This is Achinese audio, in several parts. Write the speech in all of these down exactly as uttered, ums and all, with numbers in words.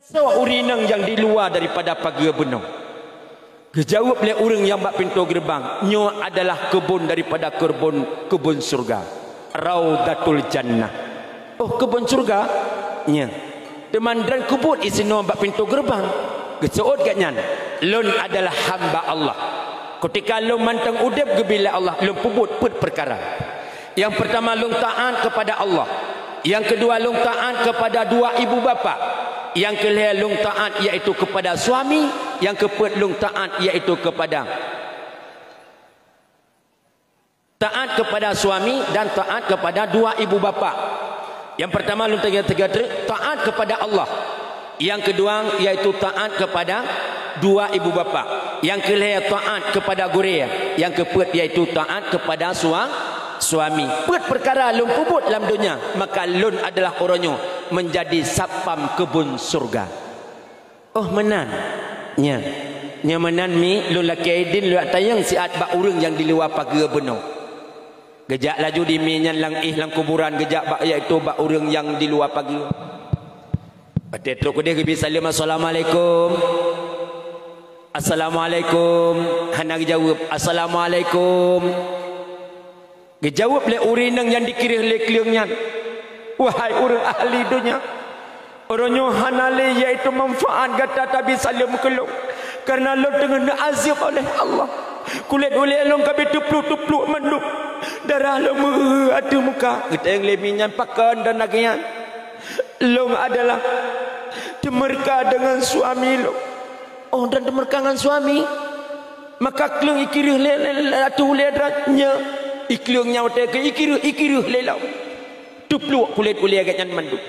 Soe ureuëng inong nyang di luwa daripada pageue bunoe? Geujaweueb lé ureuëng nyang bak pintoe geureubang, "Nyoe adalah keubon daripada keubon, keubon syeuruga, Raudhatul Jannah." "Oh, keubon syeuruga?" "Nyoe." "Teuma droeneuh keubuet disinoe bak pintoe geureubang?" Geuseuôt gobnyan, "Lôn adalah hamba Allah. Keutika lôn mantong udeb geubri lé Allah, lôn peubuet peuet peukara. Nyang peurtama, lôn taát keupada Allah. Nyang keudua, lôn taát keupada dua ibu bapak. Nyang keulhée, lôn taát, yaitu keupada suami. Nyang keupeuet, lôn taát, yaitu keupada, taát keupada suami dan taát keupada dua ibu bapak. Nyang peurtama, lôn teuga-teuga treuk, taát keupada Allah. Nyang keudua, yaitu taát keupada dua ibu bapak. Nyang keulhée, taát keupada gurée. Nyang keupeuet, yaitu taát keupada sua-, suami. Peuet peukara lôn peubuet lam donya, maka lôn adalah uroe nyoe meunjadi satpam keubon syeuruga." "Oh, meunan?" "Nyoe. Nyoe meunan, Mi, lôn lakée idin lôn tanyong siat bak ureuëng nyang di luwa pageue bunoe." Geujak laju di Mi nyan lam éh lam kuburan, geujak bak, yaitu bak ureuëng nyang di luwa pageue. Watée trok keudeh geubri saleuem, "Assalamualaikum." "Assalamualaikum." Hana geujaweueb, "Assalamualaikum." Geujaweueb lé ureuëng inong nyang dikireuh lé kleueng nyan, "Wahai ureuëng ahli donya, uroe nyoe hana lé, yaitu manfaat gata tabi saleuem keu lôn, kareuna lôn teungoh neuazeueb oleh Allah. Kulét ulée lôn ka abéh teupluek-teupluek mandum, darah lôn meuheuh ateueh muka." Geutanyong lé Mi nyan, "Pakon droeneuh lagée nyan?" "Lôn adalah teumeureuka deungon suami lôn." "Oh, droeneuh teumeureuka ngon suami?" "Maka kleueng ikireuh lé, lé, lé ateueh ulée droeneuh?" "Nyoe." Ikleueng nyan watée keu ikireuh, ikireuh lé lom. Teupluek kulét ulée gobnyan mandum.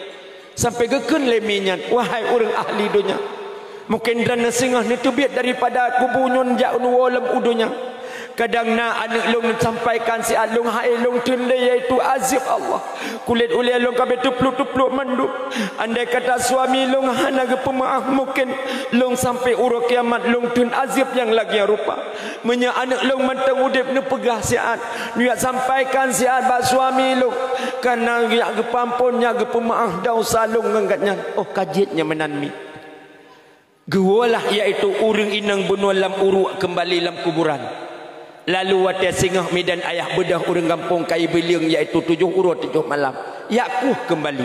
Sampoe geukheun lé Mi nyan, "Wahai ureuëng ahli donya, mungken droeneuh singoh neuteubiet daripada kubu nyoe jak neuwoe lom u donya. Kadang na aneuëk lôn neusampaikan siat lôn hai lôn theun lé, yaitu azeueb Allah. Kulét ulée lôn ka abéh teupluek-teupluek mandum. Andai kata suami lôn hana geupeumeuáh, mungken lôn sampoe uroe kiamat lôn theun azeueb nyang lagée rupa. Meunyoe aneuëk lôn mantong udeb, neupeugah siat, neujak sampaikan siat bak suami lôn, kareuna jak geupeuamphon, jak geupeumeuáh desya lôn ngon gobnyan." "Oh, ka jeuet nyoe meunan, Mi." Geuwoe lah, yaitu ureuëng inong bunoe lam uruek keumbali lam kuburan. Lalu watée singoh Mi dan Ayah beudôh ureuëng gampông ka ibileueng, yaitu tujoh uroe tujoh malam, jak kueh keumbali.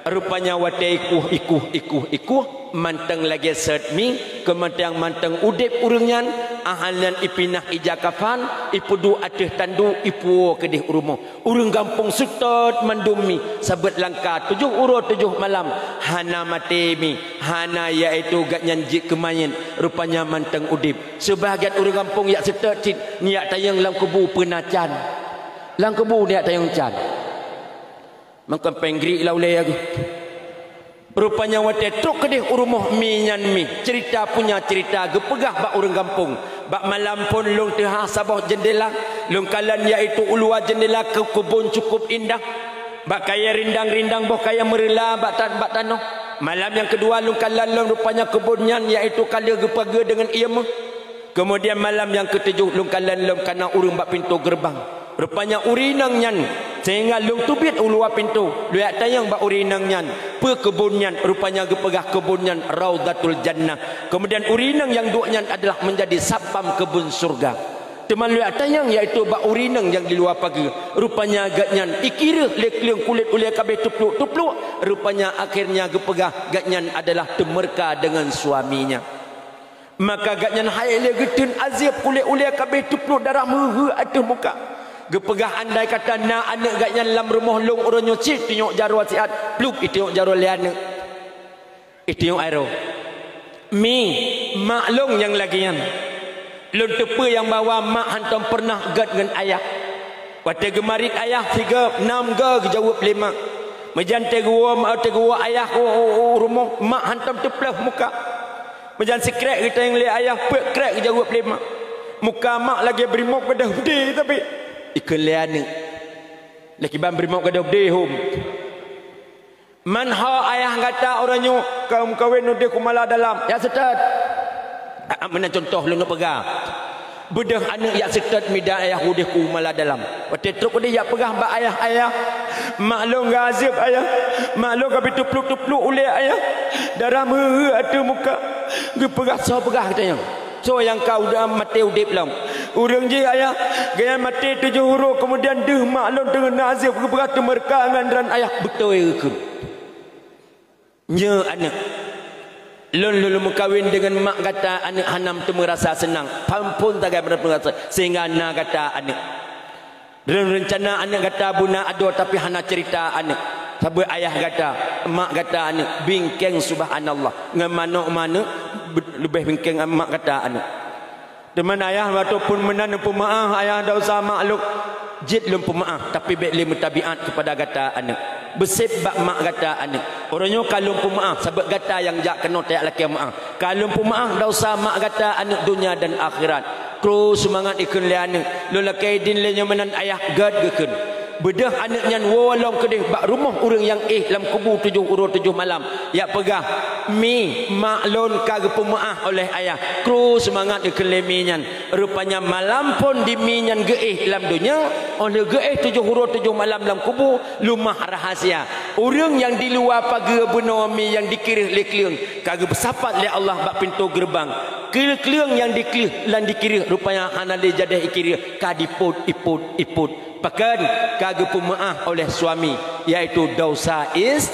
Rupanya watée ikueh, ikueh, ikueh, ikueh, mantong lagée sot Mi, keumantöng mantong udeb ureuëng nyan, ahai nyan ipinah ija kafan, ipeuduek ateueh tandu, ipuwoe keudeh u rumoh. Ureuëng gampông seutôt mandum Mi, sabeue langka tujoh uroe tujoh malam, hana maté Mi, hana, yaitu gobnyan jeuet keu manyét, rupanya mantong udeb. Seubahagian ureuëng gampông jak seutôt cit, neujak tanyong lam kubu peue na can. Lam kubu neujak tanyong can. Mangkon péng grik lam ulée geuh. Rupanya watée trok keudeh u rumoh Mi nyan Mi, ceurita punya ceurita geupeugah bak ureuëng gampông. Bak malam phon lôn teuhah saboh jeundela, lôn kalon yaitu u luwa jeundela keu keubon cukup indah. Bak kayée rindang-rindang boh kayée meureula bak ta-, bak tanoh. Malam nyang keudua lôn kalon lom rupanya keubon nyan yaitu ka lheueh geupageue deungon ié méuh. Keumudian malam nyang keutujoh lôn kalon lom ka na ureuëng bak pintoe geureubang. Rupanya ureuëng inong nyan, sehingga lôn teubiet u luwa pintoe, lôn jak tanyong bak ureuëng inong nyan, peue keubon nyan, rupanya geupeugah keubon nyan Raudhatul Jannah. Keumudian ureuëng inong nyang duek nyan adalah meunjadi satpam keubon syeuruga. Teuma lôn jak tanyong yaitu bak ureuëng inong nyang di luwa pageue, rupanya gobnyan ikireuh lé kleueng kulét ulée ka abéh teupluek-teupluek, rupanya akhirnya geupeugah gobnyan adalah teumeureuka deungon suaminya. Maka gobnyan hai lé geutheun azeueb kulét ulée ka abéh teupluek darah meuheuh ateueh muka. Geupeugah andai kata na aneuëk gobnyan lam rumoh lôn uroe nyoe cit tunyok jaroe siat, pluek itunyok jaroe lé aneuëk. Itunyok aroe. Mi, mak lôn nyang lagée nyan. Lôn teupeue nyang bahwa mak hántom peureunah gét ngon ayah. Watée geumarit ayah sigoe nam goe geujaweueb lé mak. Meujan teuguwoe, teuguwoe ayah u, u, u rumoh, mak hántom teuploh muka. Meujan sikrék geutanyong lé ayah, peuet krék geujaweueb lé mak. Muka mak lagée beurimok gadôh beude tapi ikheun lé aneuëk. Lé kiban beurimok gadôh beude hom. Man ho ayah gata uroe nyoe ka meukawen udeh kumala dalam? Ya seutôt. Ah, meunan cuntoh lôn peugah. Beudôh aneuëk jak seutôt mida ayah udeh kumala dalam. Watée trok udeh jak peugah bak ayah-ayah, Mak lôn geuazeueb ayah, mak lôn ka pih teuplok-teuplok ulée ayah, darah meuheuh ateueh muka. Geupeugah soe peugah geutanyoe? Soe nyang ka udah maté udeb lom? Ureuëng jih ayah, geuhnyan maté tujoh uroe, keumudian deuh mak lôn teungoh na azeueb geupeugah teumeureuka ngon droen ayah, beutôi geukheun. Nyoe aneuëk, lôn lôn meukawén deungon mak gata aneuëk hana teumeu rasa seunang, phon-phon sagai meuteumeu rasa, sehingga na gata aneuëk. Lôn reuncana aneuëk gata beuna adoe, tapi hana cerita aneuëk. Saboh ayah gata, mak gata aneuëk, bingkeng subhanallah. Ngon manok ma aneuëk, be-, leubeh bingkeng mak gata aneuëk. Teuma ayah, watée phon meunan peumaáh ayah, desya mak lôn, jeuet lôn peumaáh, tapi bék lé meutabiat keupada gata aneuëk. Beuseb bak mak gata aneuëk. Uroe nyoe ka lôn peumaáh, sabab gata nyang jak keunoe tajak lakée maáh. Ka lôn peumaáh desya mak gata aneuëk donya dan akhirat. Kru seumangat ikheun lé aneuëk. Lôn lakée idin lé nyoe meunan ayah, gét geukheun. Beudôh aneuëk nyan woe lom keudeh bak rumoh ureuëng nyang éh lam kubu tujoh uroe tujoh malam. Jak peugah, "Mi, mak lôn ka geupeumeuáh oleh ayah." Kru seumangat geukheun lé mi nyan. Rupanya malam phon di mi nyan geuéh lam donya, óh lheueh geuéh tujoh uroe tujoh malam lam kubu, leumah rahasia. Ureuëng nyang di luwa pageue bunoe mi nyang dikireuh lé kleueng, ka geupeusapat lé Allah bak pintoe geureubang. Kleueng nyang dikleueh dan dikireuh rupanya hana lé jadeh ikireuh, ka dipot, ipot, ipot. Pakon? Ka geupeumeuáh oleh suami, yaitu desya is-,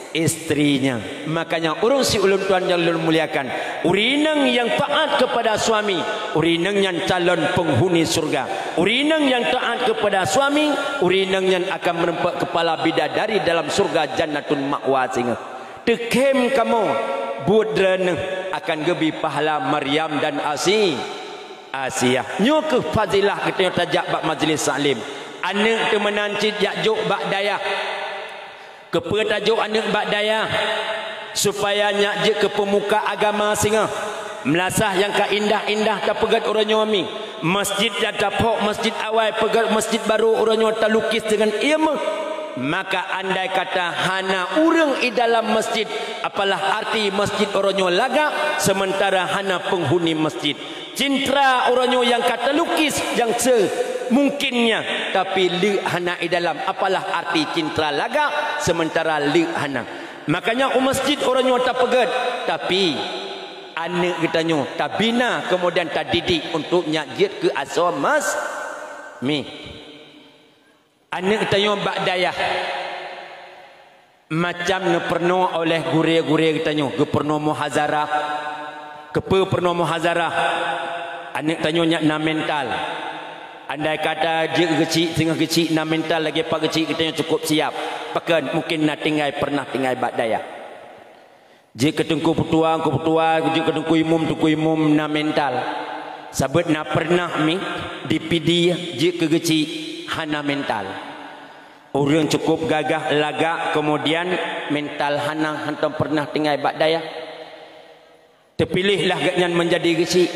istrinya. Makanya ureuëng si ulôn tuan nyang lôn muliakan, ureuëng inong nyang taat kepada suami, ureuëng inong nyan calon penghuni surga. Ureuëng inong nyang taat kepada suami, ureuëng inong nyan akan meureumpok kepala bidadari dalam surga Jannatun Ma'wa singoh. Teukhém kamoe buet droeneueh akan geubri pahala Maryam dan Asi-, Asiah. Nyoe kheueh fazilah geutanyoe tajak bak majlis taklim. Aneuëk teuh meunan cit jak jok bak dayah. Keupeue tajok aneuëk bak dayah? Supaya nyak jeuet keu peumuka agama singoh. Meulasah nyang ka indah-indah tapeugét uroe nyoe mi. Masjid dan taphok masjid awai peugét masjid barô uroe nyoe talukis deungon ié méuh. Maka andai kata hana ureuëng i dalam masjid, apalah arti masjid uroe nyoe lagak, seumeuntara hana peunghuni masjid. Cintra uroe nyoe nyang ka talukis nyang seumungkinnya, tapi leuk hana i dalam, apalah arti cintra lagak, seumeuntara leuk hana. Makanya u masjid uroe nyoe tapeugét, tapi aneuëk geutanyoe tabina, keumudian tadidik untuk nyak jeuet keu asoe mas-, mi. Aneuëk tanyoe bak dayah macam neupeurunoe oleh gurée-gurée geutanyoe, geupeurunoe muhazarah. Keupeue peurunoe muhazarah? Aneuëk tanyoe nyak na mental. Andai kata jeuet geuchik, singoh geuchik na mental lagée pak geuchik geutanyoe cukup siap. Pakon? Mungkin na tinggai, pernah tinggai bak dayah. Jeuet keu teungku peutua, teungku peutua, jeuet keu teungku imum, teungku imum na mental. Sabab na pernah mi dipidi jeuet keu geuchik hana mental. Ureuëng cukup gagah lagak, keumudian mental hana, hantom pernah tinggai bak dayah. Teupiléh lah gobnyan meunjadi geuchik.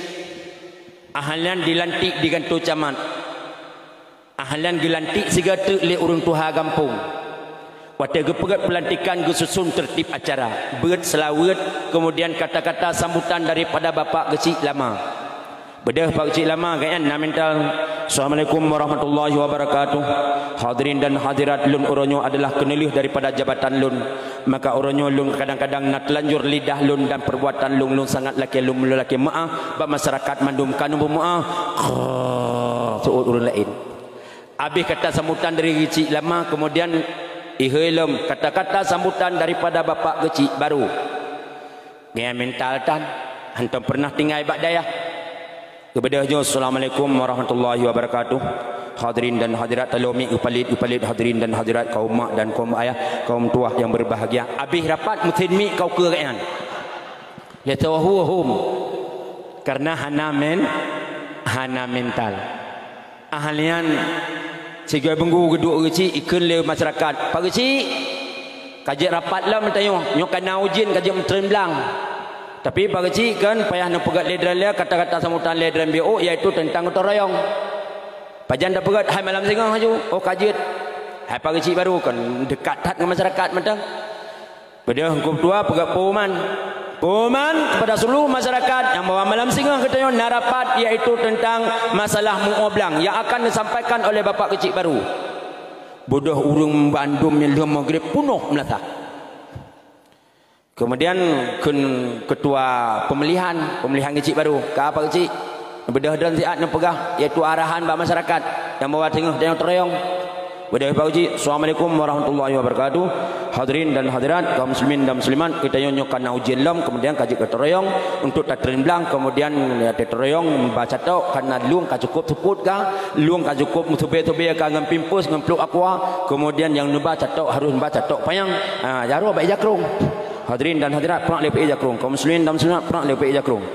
Ahlian dilantik di gantoe camat. Ahlian geulantik sigoe teuk lé ureuëng tuha gampông. Watée geupeugét peulantikan geususun teurtib acara, beuet seulaweuet, keumudian kata-kata sambutan daripada bapak geuchik lama. Beudôh pak geuchik lama, gobnyan na mental. Assalamualaikum warahmatullahi wabarakatuh. Hadirin dan hadirat, lôn uroe nyoe adalah keuneulheueh daripada jabatan lôn. Maka uroe nyoe lôn kadang-kadang na teulanjur lidah lôn dan peubuatan lôn, lôn sangat lakée lôn meulakée meuáh bak masyarakat mandum, ka lôn peumeuáh. Seuôt ureuëng laén. Abéh kata sambutan dari geuchik lama, keumudian ihôi lom kata-kata sambutan daripada bapak geuchik barô. Ngon mental tan, hantom pernah tinggai bak dayah. Geubeudôh nyoe, "Assalamualaikum warahmatullahi wabarakatuh." Hadirin dan hadirat, taloe mic geupalit, geupalit hadirin dan hadirat, kaum mak dan kaum ayah, kaum tuha nyang berbahagia. Abéh rapat meuthén mic ka ukeue gobnyan. Lé teuhu hom. Karena hana men-, hana mental. Ahlian sigoe beunggu geuduek geuchik ikheun lé masyarakat, "Pak geuchik, ka jeuet rapat lom tanyoe, nyoe ka na ujeuen ka jeuet meutreun blang." Tapi pak geuchik kan payah neupeugét lé droen lé kata-kata sambutan lé droen B O, yaitu teuntang gotong royong. Pajan tapeugét hai malam singoh laju, "Oh ka jeuet." Hai pak geuchik barô kan deukat that ngon masyarakat mantong. Beudôh Teungku Peutua peugah pengumuman. Pengumuman kepada seluruh masyarakat nyang bahwa malam singoh geutanyoe na rapat, yaitu tentang masalah muoh blang yang akan disampaikan oleh Bapak Keuchik Baru. Beudôh ureuëng bandum nyang lheueh maghrib punoh meulasah. Kemudian kheun ketua pemilihan, pemilihan keuchik baru. Ka apa keuchik? Beudôh droen siat neupeugah, yaitu arahan bak masyarakat nyang bahwa teungoh tanyoe teuroyong. Beudôh Pak Keuchik, Assalamualaikum warahmatullahi wabarakatuh. Hadirin dan hadirat, kaum muslimin dan muslimat, kita nyoe ka na ujian lom, kemudian ka jeuet keu teuroyong untuk tateurimlang, kemudian ya, teuroyong baca tok karena lueng ka cukup seupôt ka, lueng ka cukup meusubé-subé ka ngon pimpus, ngon pluek aqua, kemudian nyang neuba catok harus neuba catok panyang. Ha, jaroe bak ija krong. Hadirin dan hadirat, prak lé bak ija krong. Kaum muslimin dan muslimat, prak lé bak ija krong.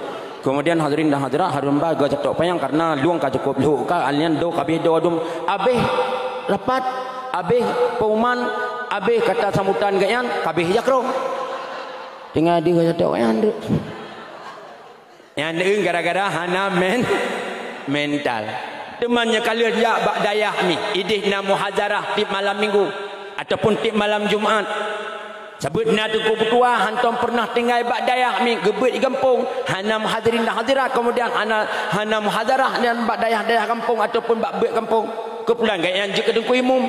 Kemudian hadirin dan hadirat, harus neuba geucatok panyang karena lueng ka cukup lhok ka, alian do kabeh do dum. Abeh rapat, abeh pengumuman, abeh kata sambutan geuh nyan, kabeh ija krong. Tinggai di geucatok panyang dek. Nyan deuh gara-gara hana men-, mental. Teuma nyoe ka lheueh jak bak dayah mi, ideh na muhazarah tiep malam minggu ataupun tiep malam Jumat. Sabeut na teungku peutua hantom pernah tinggai bak dayah mi, geubeuet di gampông, hana muhazirin dan hazirat, kemudian hana, hana muhazarah dan bak dayah-dayah gampông ataupun bak beuet gampông. Keupulan gaya nyan jeuet keu teungku imum.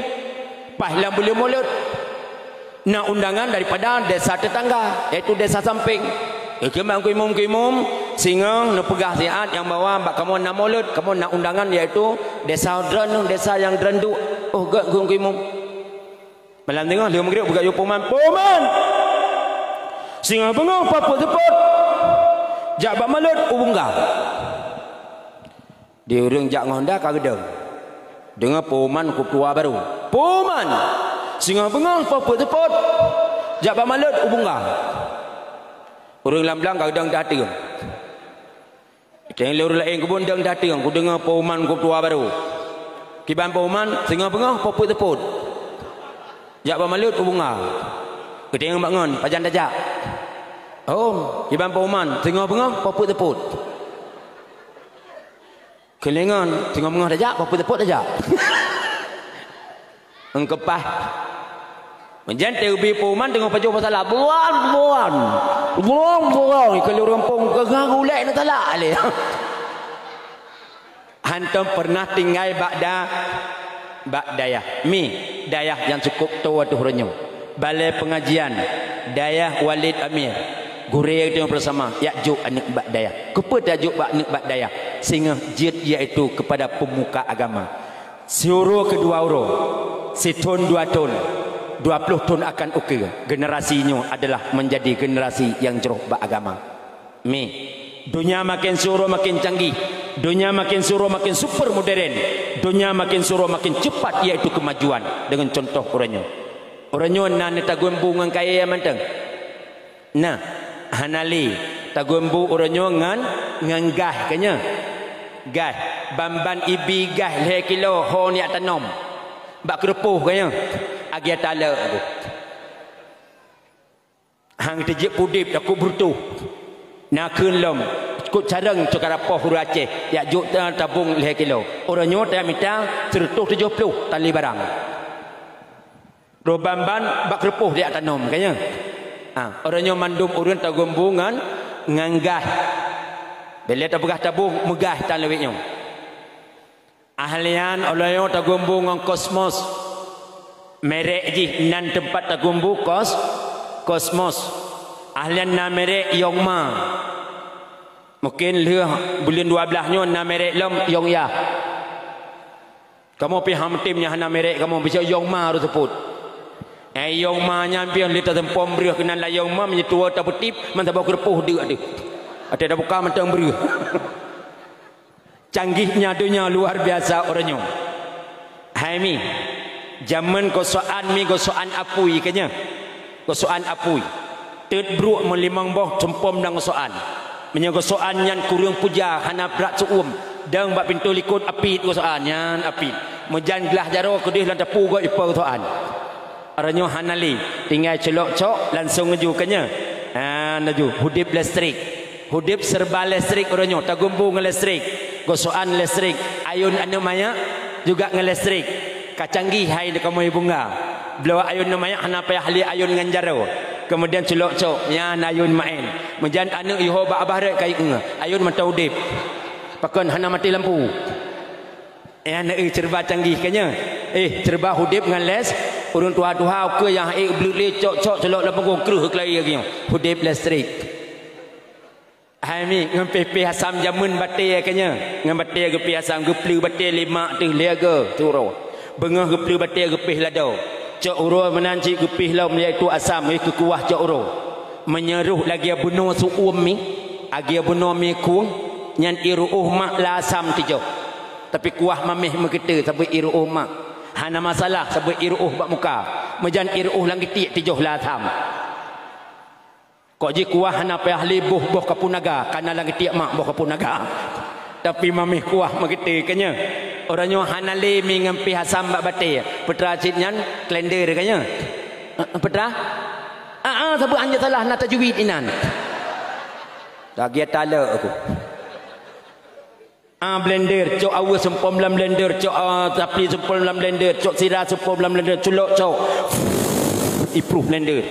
Paih lam buleuen Maulud. Na undangan daripada desa tetangga, yaitu desa samping. Keukeumah Teungku Imum, Teungku Imum, singoh neupeugah siat nyang bahwa bak kamoe na Maulud, kamoe na undangan, yaitu desa droen, desa nyang droen duek. Oh, gét Teungku Imum. Malam teungoh lheueh maghrib, peugah yue peuman, "Peuman! Singoh beungoh peuet seupôt, jak bak Maulud u Bungga." Di ureuëng jak ngon honda ka geudong. Deungoe peuman keutua barô. "Peuman! Singoh beungoh peuet seupôt, jak bak Maulud u Bungga." Ureuëng lam blang ka geudong dah teueng. Teueng lé ureuëng laén keubon dong dah teueng, kudeungoe peuman keutua barô. Kiban peuman, "Singoh beungoh peuet seupôt, jak bak Maulud u Bungga." Geuteueng bak ngon, "Pajan tajak?" "Oh, kiban peuman, singoh beungoh peuet seupôt." Keulingon, singoh beungoh tajak, peuet seupôt tajak. Engkeupah. Meunyan teubi peuman teungoh pajoh masalah. Buan, buan. Buan, buan. Kalau ureuëng pong keungang ulek na talak lé. Hantom pernah tinggai bak da-, bak dayah. Mi, dayah nyang cukup toe ateueh uroe nyoe. Balai pengajian, dayah Walid Amir. Gurée teungoh bersama, jak jok aneuëk bak dayah. Keupeue tajok bak aneuëk bak dayah? Singoh jeuet yaitu kepada pemuka agama. Siuroe keudua uroe, sithon dua thon, dua ploh thon akan ukeue, generasi nyoe adalah menjadi generasi nyang jroh bak agama. Mi, donya makin siuroe makin canggih, donya makin siuroe makin super modern, donya makin siuroe makin cepat, yaitu kemajuan, deungon contoh uroe nyoe. Uroe nyoe na neutagun bu ngon kayée mantong. Nah, hana lé tagun bu uroe nyoe ngon, ngon gah keunyoe. Gah, ban-ban ibi gah lhée kilo ho neujak tanom. Bak keureupoh keunyoe. Agiata le. Hang teujeuet pudeb takot beurutoh. Na kheun lom, cukôp carông cukara poh ureuëng Aceh, jak jok ta-, tabong lhée kilo. Uroe nyoe tajak mita seureutôh tujoh ploh tali barang. Roh ban-ban bak keureupoh dijak tanom, kan nyan? Ha, uroe nyoe mandum ureuëng tagun bu ngon, ngon gah. Bila tapeugah tabong, meugah tan lawét nyoe. Ahlian uroe nyoe tagun bu ngon Cosmos. Merek jih nan teumpat tagun bu Cos-, Cosmos. Ahlian na merek Yongma. Mungkin lheueh buleuen dua blaih nyoe na merek lom Yongya. Kamoe pih han meutem nyang hana merek kamoe, bisa Yongma rot seupôt. Eh, Yongma nyan pih lé taseumpom breueh keunan lam Yongma, meunyoe tuwoe tapeutip, meusaboh keureupoh deuk deuh. Watée tabuka mantong breueh. Canggihnya donya luar biasa uroe nyoe. Hai mi, jamén gosokan mi gosokan apui keunyoe. Gosokan apui. Teut bruek meulimong boh seumpom dan gosokan. Meunyoe gosokan nyan kureueng puja hana brat seu-uem, dong bak pintoe likot apit gosokan nyan apit. Meujan glah jaroe keudeh lam tapu goe ipo gosokan. Uroe nyoe hana lé, tinggai culok cok langsong laju keunyoe. Ha, laju hudeb listrik. Hudeb serba listrik uroe nyoe, tagun bu ngon listrik. Gosokan listrik, ayôn aneuëk manyak juga ngon listrik. Ka canggih hai di kamoe Bungga. Bloe ayôn aneuëk manyak hana payah lé ayôn ngon jaroe. Kemudian culok cok, nyan ayôn maén. Meujan aneuëk yoh bak abah rot kayée ngon ayôn mantong udeb. Pakon hana maté lampu. Nyan aneuëk serba canggih keunyoe. Eh, ceureuba udeb ngon les, ureuëng tuha-tuha ukeue nyang ék bleuk lé cok-cok culok lam punggong kreueh keulayi lagée nyoe. Udeb listrik. Hai mi, ngon pih-pih asam jamén batée ka nyoe. Ngon batée geupih asam, geupleue batée lé mak teuh lé agoe teuh uroe. Beungoh geupleue batée geupih lado. Cok uroe meunan cit geupih lom, yaitu asam, eh, keukuah cok uroe. Meunyoe roh lagée bunoe su-uem mi, lagée bunoe mi kueng, nyan ié ruôh mak lam asam teujoh. Tapi kuah mameh meukeute saboh ié ruôh mak. Hana masalah saboh ié ruôh bak muka. Meujan ié ruôh lam geutiek teujoh lam asam. Kok jikuah hana payah lé boh, boh kapun naga, kana lam geutiek mak boh kapun naga. Tapi mameh kuah meukeute ka nyoe. Uroe nyoe hana lé mi ngon pih asam bak batée. Peue teuma cit nyan klender ka nyoe. Eh, peue teuma? Ah, ah, saboh hana salah na tajwid inan. Lagée talok aku. Ah, blender, cok aweue seumpom lam blender, cok, ah, capli seumpom lam blender, cok sira seumpom lam blender, culok cok. Ipruh blender.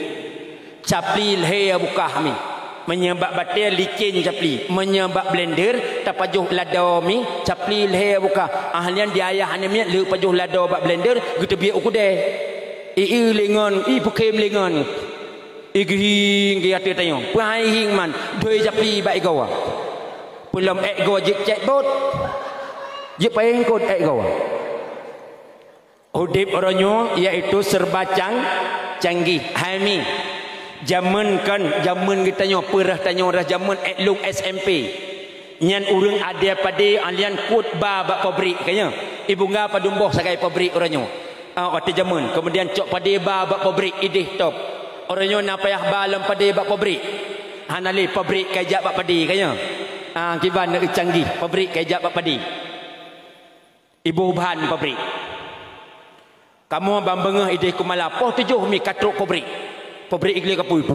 Capli lhée bukah mi. Meunyoe bak batée licén capli. Meunyoe bak blender, tapajoh lado mi, capli lhée bukah. Ahlian di ayah aneuk miet lheueh pajoh lado bak blender, geuteubiet u keudée. Ih, ih, lingon, ih, peukhém lingon. Ih, geuhing, geuh ateueh tanyong. Peuhai hing man, doi capli bak igoe. Peulom ék goe jeuet cek bot. Jeuet payeng kot ék goe. Udeb uroe nyoe yaitu serba cang-, canggih. Hai mi. Jamén kan, jamén geutanyoe, peurah tanyoe rah jamén ék lôn S M P. Nyan ureuëng adé padé alian kuet ba bak pabrik ka nyoe. Ibungga padum boh sagai pabrik uroe nyoe. Ah, watée jamén. Kemudian cok padé ba bak pabrik ideh top. Uroe nyoe na payah ba lom padé bak pabrik. Hana lé pabrik ka ijak bak padé ka nyoe. Ah, kiban na canggih pabrik ka ijak bak padé. Iboh ban pabrik. Kamoe ban beungoh ideh keumala poh tujoh mi ka trok pabrik. Pabrik igle kapui.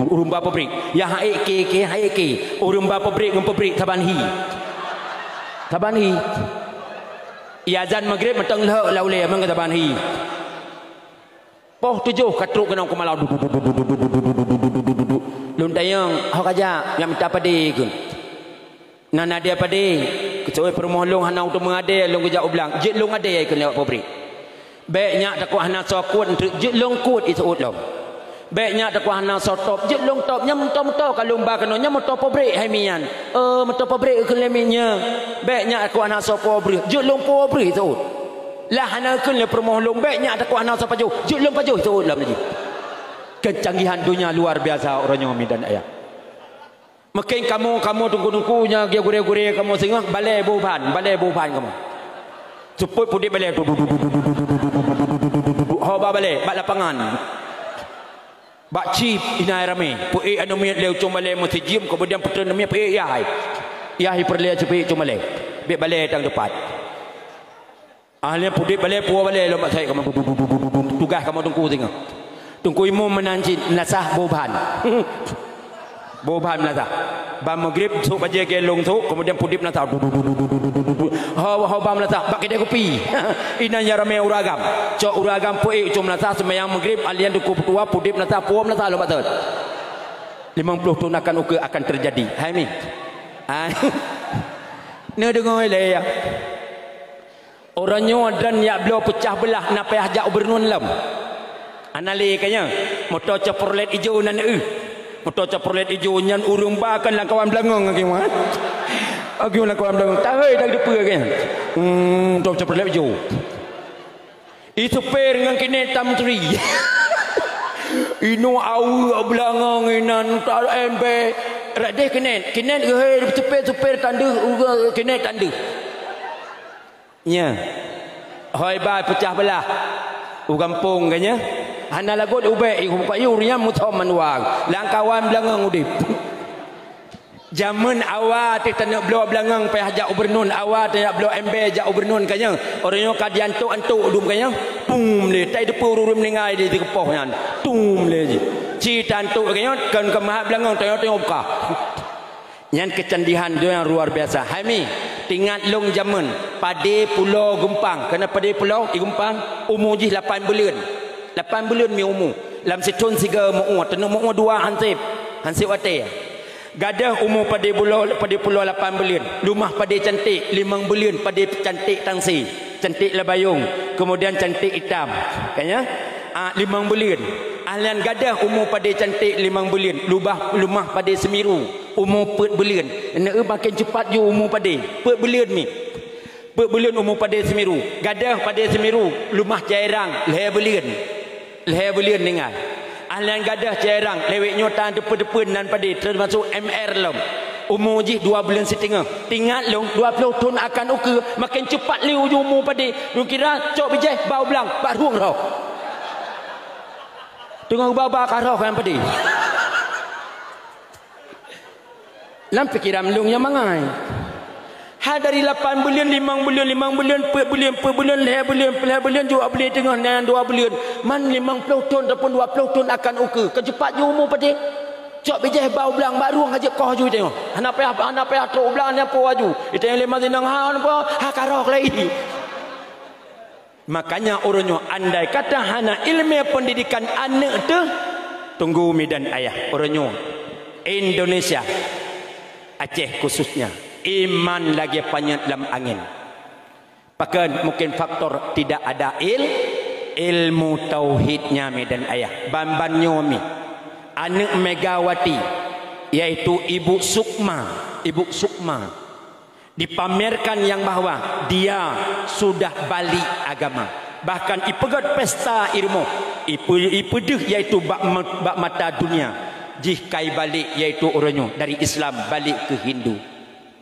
Ureuëng ba pabrik. Ya hai ke ke hai ke. Ureuëng ba pabrik ngon pabrik saban hi. Saban hi. Iazan magrib mantong lhok lam ulée meukeue saban hi. Poh tujoh ka trok keunoe keumala. Lôn tanyong, "Ho kajak nyang mita padé keuh?" "Na, na dia padé. Keucuali peurumoh lôn hana u teumé adé, lôn geujak u blang." "Jeuet lôn adé," kheun lé awak pabrik. "Bék nyak takot hana soe kuet, jeuet lôn kuet," iseuôt lom. "Bék nyak takot hana soe top, jeuet lôn top. Nyang moto-moto ka lôn ba keunoe, nyang moto pabrik hai mi nyan." "Oh, moto pabrik," kheun lé mi nyan. "Bék nyak takot hana soe po breuh, jeuet lôn po breuh," iseuôt. Lah hana kheun lé peurumoh lôn, "Bék nyak takot hana soe pajoh, jeuet lôn pajoh," iseuôt lom laju. Keucanggihan donya luar biasa uroe nyoe mi dan ayah. Mungken kamoe, kamoe teungku-teungku nyang gurée-gurée kamoe singoh balée boh ban, balée boh ban kamoe. Seupôt pudeb balée. Ho ba balée, bak lapangan. Bak chip inan ramé. Peuék aneuk miet lé ucong balée meusijeum, keumudian peutrön aneuk miet peuék yah hai. Yah hai peureulée seupôt ucong balée. Bék balée tang teupat. Ahli pudeb balée, puwoe balée lom bak sayek kamoe. Tugaih kamoe teungku singoh. Teungku imum meunan cit, meunasah boh ban. Boh ban meunasah. Ban magrib, sôk bajée keu lôn sôk, keumudian pudeb meunasah. Ho, ho ban meunasah, bak keudée kupi. Inan nyang ramé ureuëng agam. Cok ureuëng agam peuék ucong meunasah, seumayang magrib, alian teungku peutuha, pudeb meunasah, puwoe meunasah lom bak sot. Limong ploh thon akan ukeue akan teujadi. Hai mi. Hai. Neudeungoe lé ya. Uroe nyoe droen jak bloe peucah beulah na payah jak u Beureunon lom. Hana lé ka nyan. Moto Chevrolet ijo nan eu. Moto Chevrolet ijo nyan ureuëng ba kan lam kawan Beulangong lagée nyan. Lagée lam kawan Beulangong. Tahôi dak deupeue ka nyan. Hmm, moto Chevrolet ijo. I supir ngon keuneuk tam turi. Inoe aweuek Beulangong inan ta embée. Radeh keuneuk. Keuneuk geuhôi supir-supir tandeuh, keuneuk tandeuh. Nya. Hôi ba peucah beulah. U gampông geuh nyan. Hana lagot ubek i muka yu riam muthom manuang. Lam kawan Beulangong udeb. Jameun awai teuh taneuk bloe Beulangong payah jak u Beureunon, awai teuh jak bloe embée jak u Beureunon ka nyoe. Uroe nyoe ka jiantok-antok dum ka nyoe. Pum lé, tai deupeu ureuëng meuninggai di teukeupôh nyan. Tum lé jih. Ci tantok ka nyoe, kon keumahat Beulangong tanyoe-tanyoe buka. Nyan keucandihan donya luar biasa. Hai mi, teuingat lôn jameun, padé pulo Geumpang. Kana padé pulo di Geumpang, umu jih lapan buleuen. Lapan buleuen mi umu. Lam sithon sigoe meu-ue, taneuk meu-ue dua hansép. Hansép watée. Gadôh umu padé bulo-, padé pulo lapan buleuen, leumah padé cantik, limong buleuen padé cantik tangsi, cantik labayong, kemudian cantik itam. Kan ya? Ah, limong buleuen. Ahlian gadôh umu padé cantik limong buleuen, lubah, leumah padé seumiru, umu peuet buleuen. Neu makin cepat ju umu padé, peuet buleuen mi. Peuet buleuen umu padé seumiru. Gadôh padé seumiru, leumah cairang, lhèe buleuen. Lhèe buleuen ninggai. Ahlian gadôh cairang, lewat nyoe tan teupeu-teupeu nan padé, termasuk M R lom. Umu jih dua buleuen siteungoh. Teuingat lôn, dua ploh thon akan ukeue, makin cepat lé uju umu padé. Lôn kira cok bijèh bau blang, bak rueng roh. Teungoh ba-ba ka roh kan padé. Lam pikiran lôn nyang mangai. Hai dari lapan buleuen, limong buleuen, limong buleuen, peuet buleuen, peuet buleuen, lhèe buleuen, lhèe buleuen, dua buleuen teungoh, nan dua buleuen. Man limong ploh thon ataupun dua ploh thon akan ukeue. Keu cepat ju umu padé. Cok bijèh bau blang bak rueng hana koh ju teungoh. Hana payah, hana payah trok blang nyan po aju. Itanyong lé mazinong ha napa? Ha ka roh lé. Makanya uroe nyoe andai kata hana ileumèe pendidikan aneuk teuh, tunggu mi dan ayah uroe nyoe Indonesia, Aceh khususnya, iman lagèe panyöt lam angén. Pakon mungkin faktor tidak ada il-, ilmu tauhidnya mi dan ayah. Ban-ban nyoe mi, aneuk Megawati, yaitu Ibu Sukma, Ibu Sukma. Dipamerkan nyang bahwa dia sudah balik agama. Bahkan ipeugöt pesta i rumoh, ipe-, ipeudeuh yaitu bak ma-, bak mata dunia. Jih kai balik yaitu uroe nyoe dari Islam balik keu Hindu.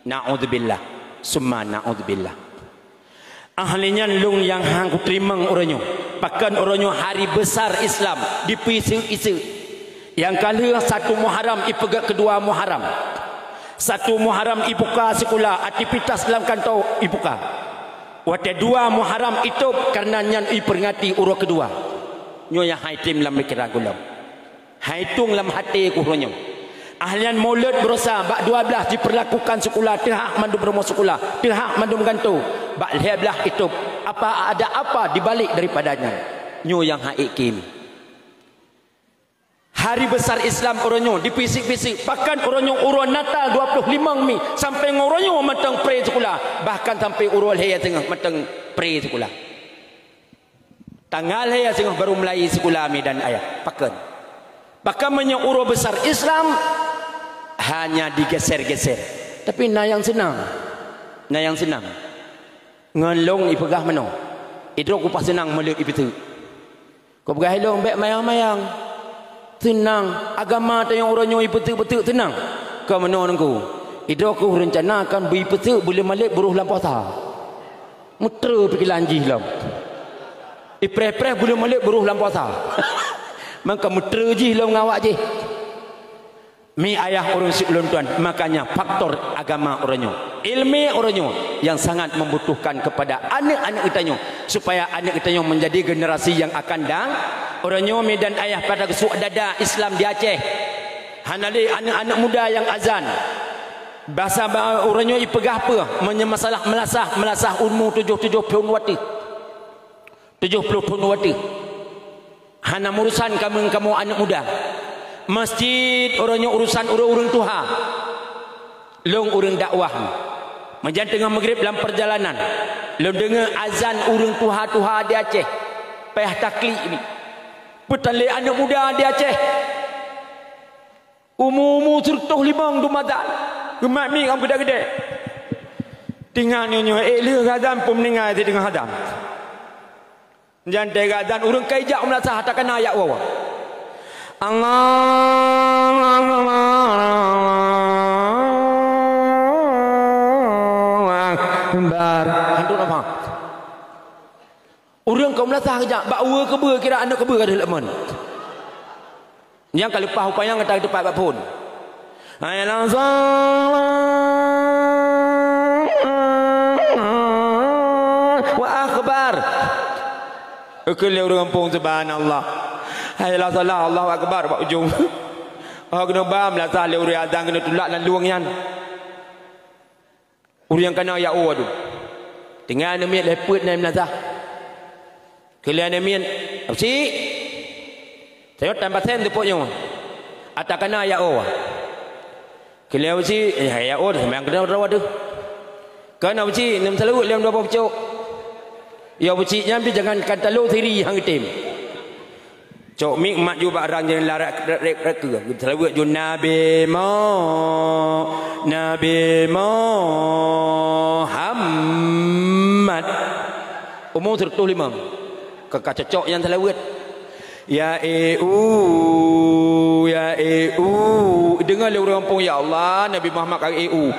Naudzubillah. Summa naudzubillah. Ahli nyan lôn nyang han kuteurimong uroe nyoe. Pakon uroe nyoe hari besar Islam dipeuiseuk-iseuk. Nyang ka lheueh satu Muharram ipeugöt keudua Muharram. Satu Muharram ibuka sikula, aktivitas lam kantô ibuka. Watèe dua Muharram itôp, kareuna nyan iperingati uroe keudua. Nyoe nyang han item lam pikeran ulôn. Han itueng lam até ku uroe nyoe. Ahlian Maulud Beurasa bak dua blaih jipeurlakukan sikula, teuhah mandum rumoh sikula, teuhah mandum kantô. Bak lhèe blaih itôp, apa, ada apa di balik daripada nyan? Nyoe nyang han item. Hari besar Islam uroe nyoe dipeuiseuk-iseuk, bahkan uroe nyoe uroe Natal dua ploh limong Mi sampai ngon uroe nyoe mantong pre sikula, bahkan sampai uroe lhèe teungoh mantong pre sikula. Tanggai lhèe singoh baru mulai sikula Mi dan Ayah. Pakon? Bahkan meunyoe uroe besar Islam hanya digeser-geser. Tapi na nyang seunang. Na nyang seunang. Ngon lôn ipeugah meunoe. Idroe kupah seunang meuleuet ipeuteuk. Kupeugah lé lôn bèk mayang-mayang. Seunang, agama tanyoe uroe nyoe ipeuteuk-peuteuk seunang. Ka meunoe Teungku. Idroe kheueh reuncana kan beu ipeuteuk buleuen Maulid beuroh lam puasa. Meutre pikiran jih lom. Ipreh-preh buleuen Maulid beuroh lam puasa. Maka meutre jih lom ngon awak jih. Mi Ayah ureueng syik ulôn tuan, makanya faktor agama uroe nyoe, ilmu uroe nyoe yang sangat membutuhkan kepada aneuk-aneuk geutanyoe, supaya aneuk geutanyoe menjadi generasi yang akan datang. Uroe nyoe Mi dan Ayah pada geusuk dada Islam di Aceh. Hana lé aneuk-aneuk muda nyang azan. Basa ba-, uroe nyoe ipeugah peue? Meunyoe masalah meulasah, meulasah umu tujoh, tujoh ploh thon watèe. Tujoh ploh thon watèe. Hana meurusan kamoe, kamoe aneuk muda. Masjid uroe nyoe urusan ureueng-ureueng tuha. Lôn ureueng dakwah. Meujan teungoh maghrib lam perjalanan, lôn deungoe azan ureueng tuha-tuha di Aceh. Payah taklik Mi. Peutan lé aneuk muda di Aceh. Umu-umu sireutôh limong dum azan. Geumat Mi ngon geude-geude. Teungoh nyoe-nyoe ék lheueh azan peumeuninggai sideungoe azan. Jan teuga azan ureueng ka ijak u meulasah takana jak woe. Allahu Akbar. Hantu nafah. Ureueng ka u meulasah geujak bak uwe keubeue kira aneuk keubeue ka deuh leumen. Nyang ka leupah upaya nyang ka teumpat bak phon. Hayya 'alas shalah. Wa akbar. Ukeue lé ureueng gampông, subhanallah. Hayya 'alas shalah, Allahu akbar bak ujong. Oh, keuneuk ba meulasah lé ureueng azan keuneuk tulak lam lueng nyan. Ureueng nyang kana jak woe adu. Teungoh aneuk miet lhèe peuet na meulasah. Keu lhèe aneuk miet, "Absi! Sayot tan pasen teupok nyoe." Ata kana jak woe. Keu lhèe Abusyik, eh, ya, oh, seumayang keudroe-droe teuh. Kan Abusyik, nem saleuet lom dua boh pucôk. Ya Abusyik nyan pih jangankan talo siri han geutem. Cok mic mat ju bak rang jeunela rek, rek, rek, rek keu. Saleuet ju Nabi Mo-, Nabi Muhammad. Umu seratus lima. Ka, ka cocok nyan saleuet. Ya e u, ya e u. Deungoe lé ureueng gampông, "Ya Allah, Nabi Muhammad ka e u."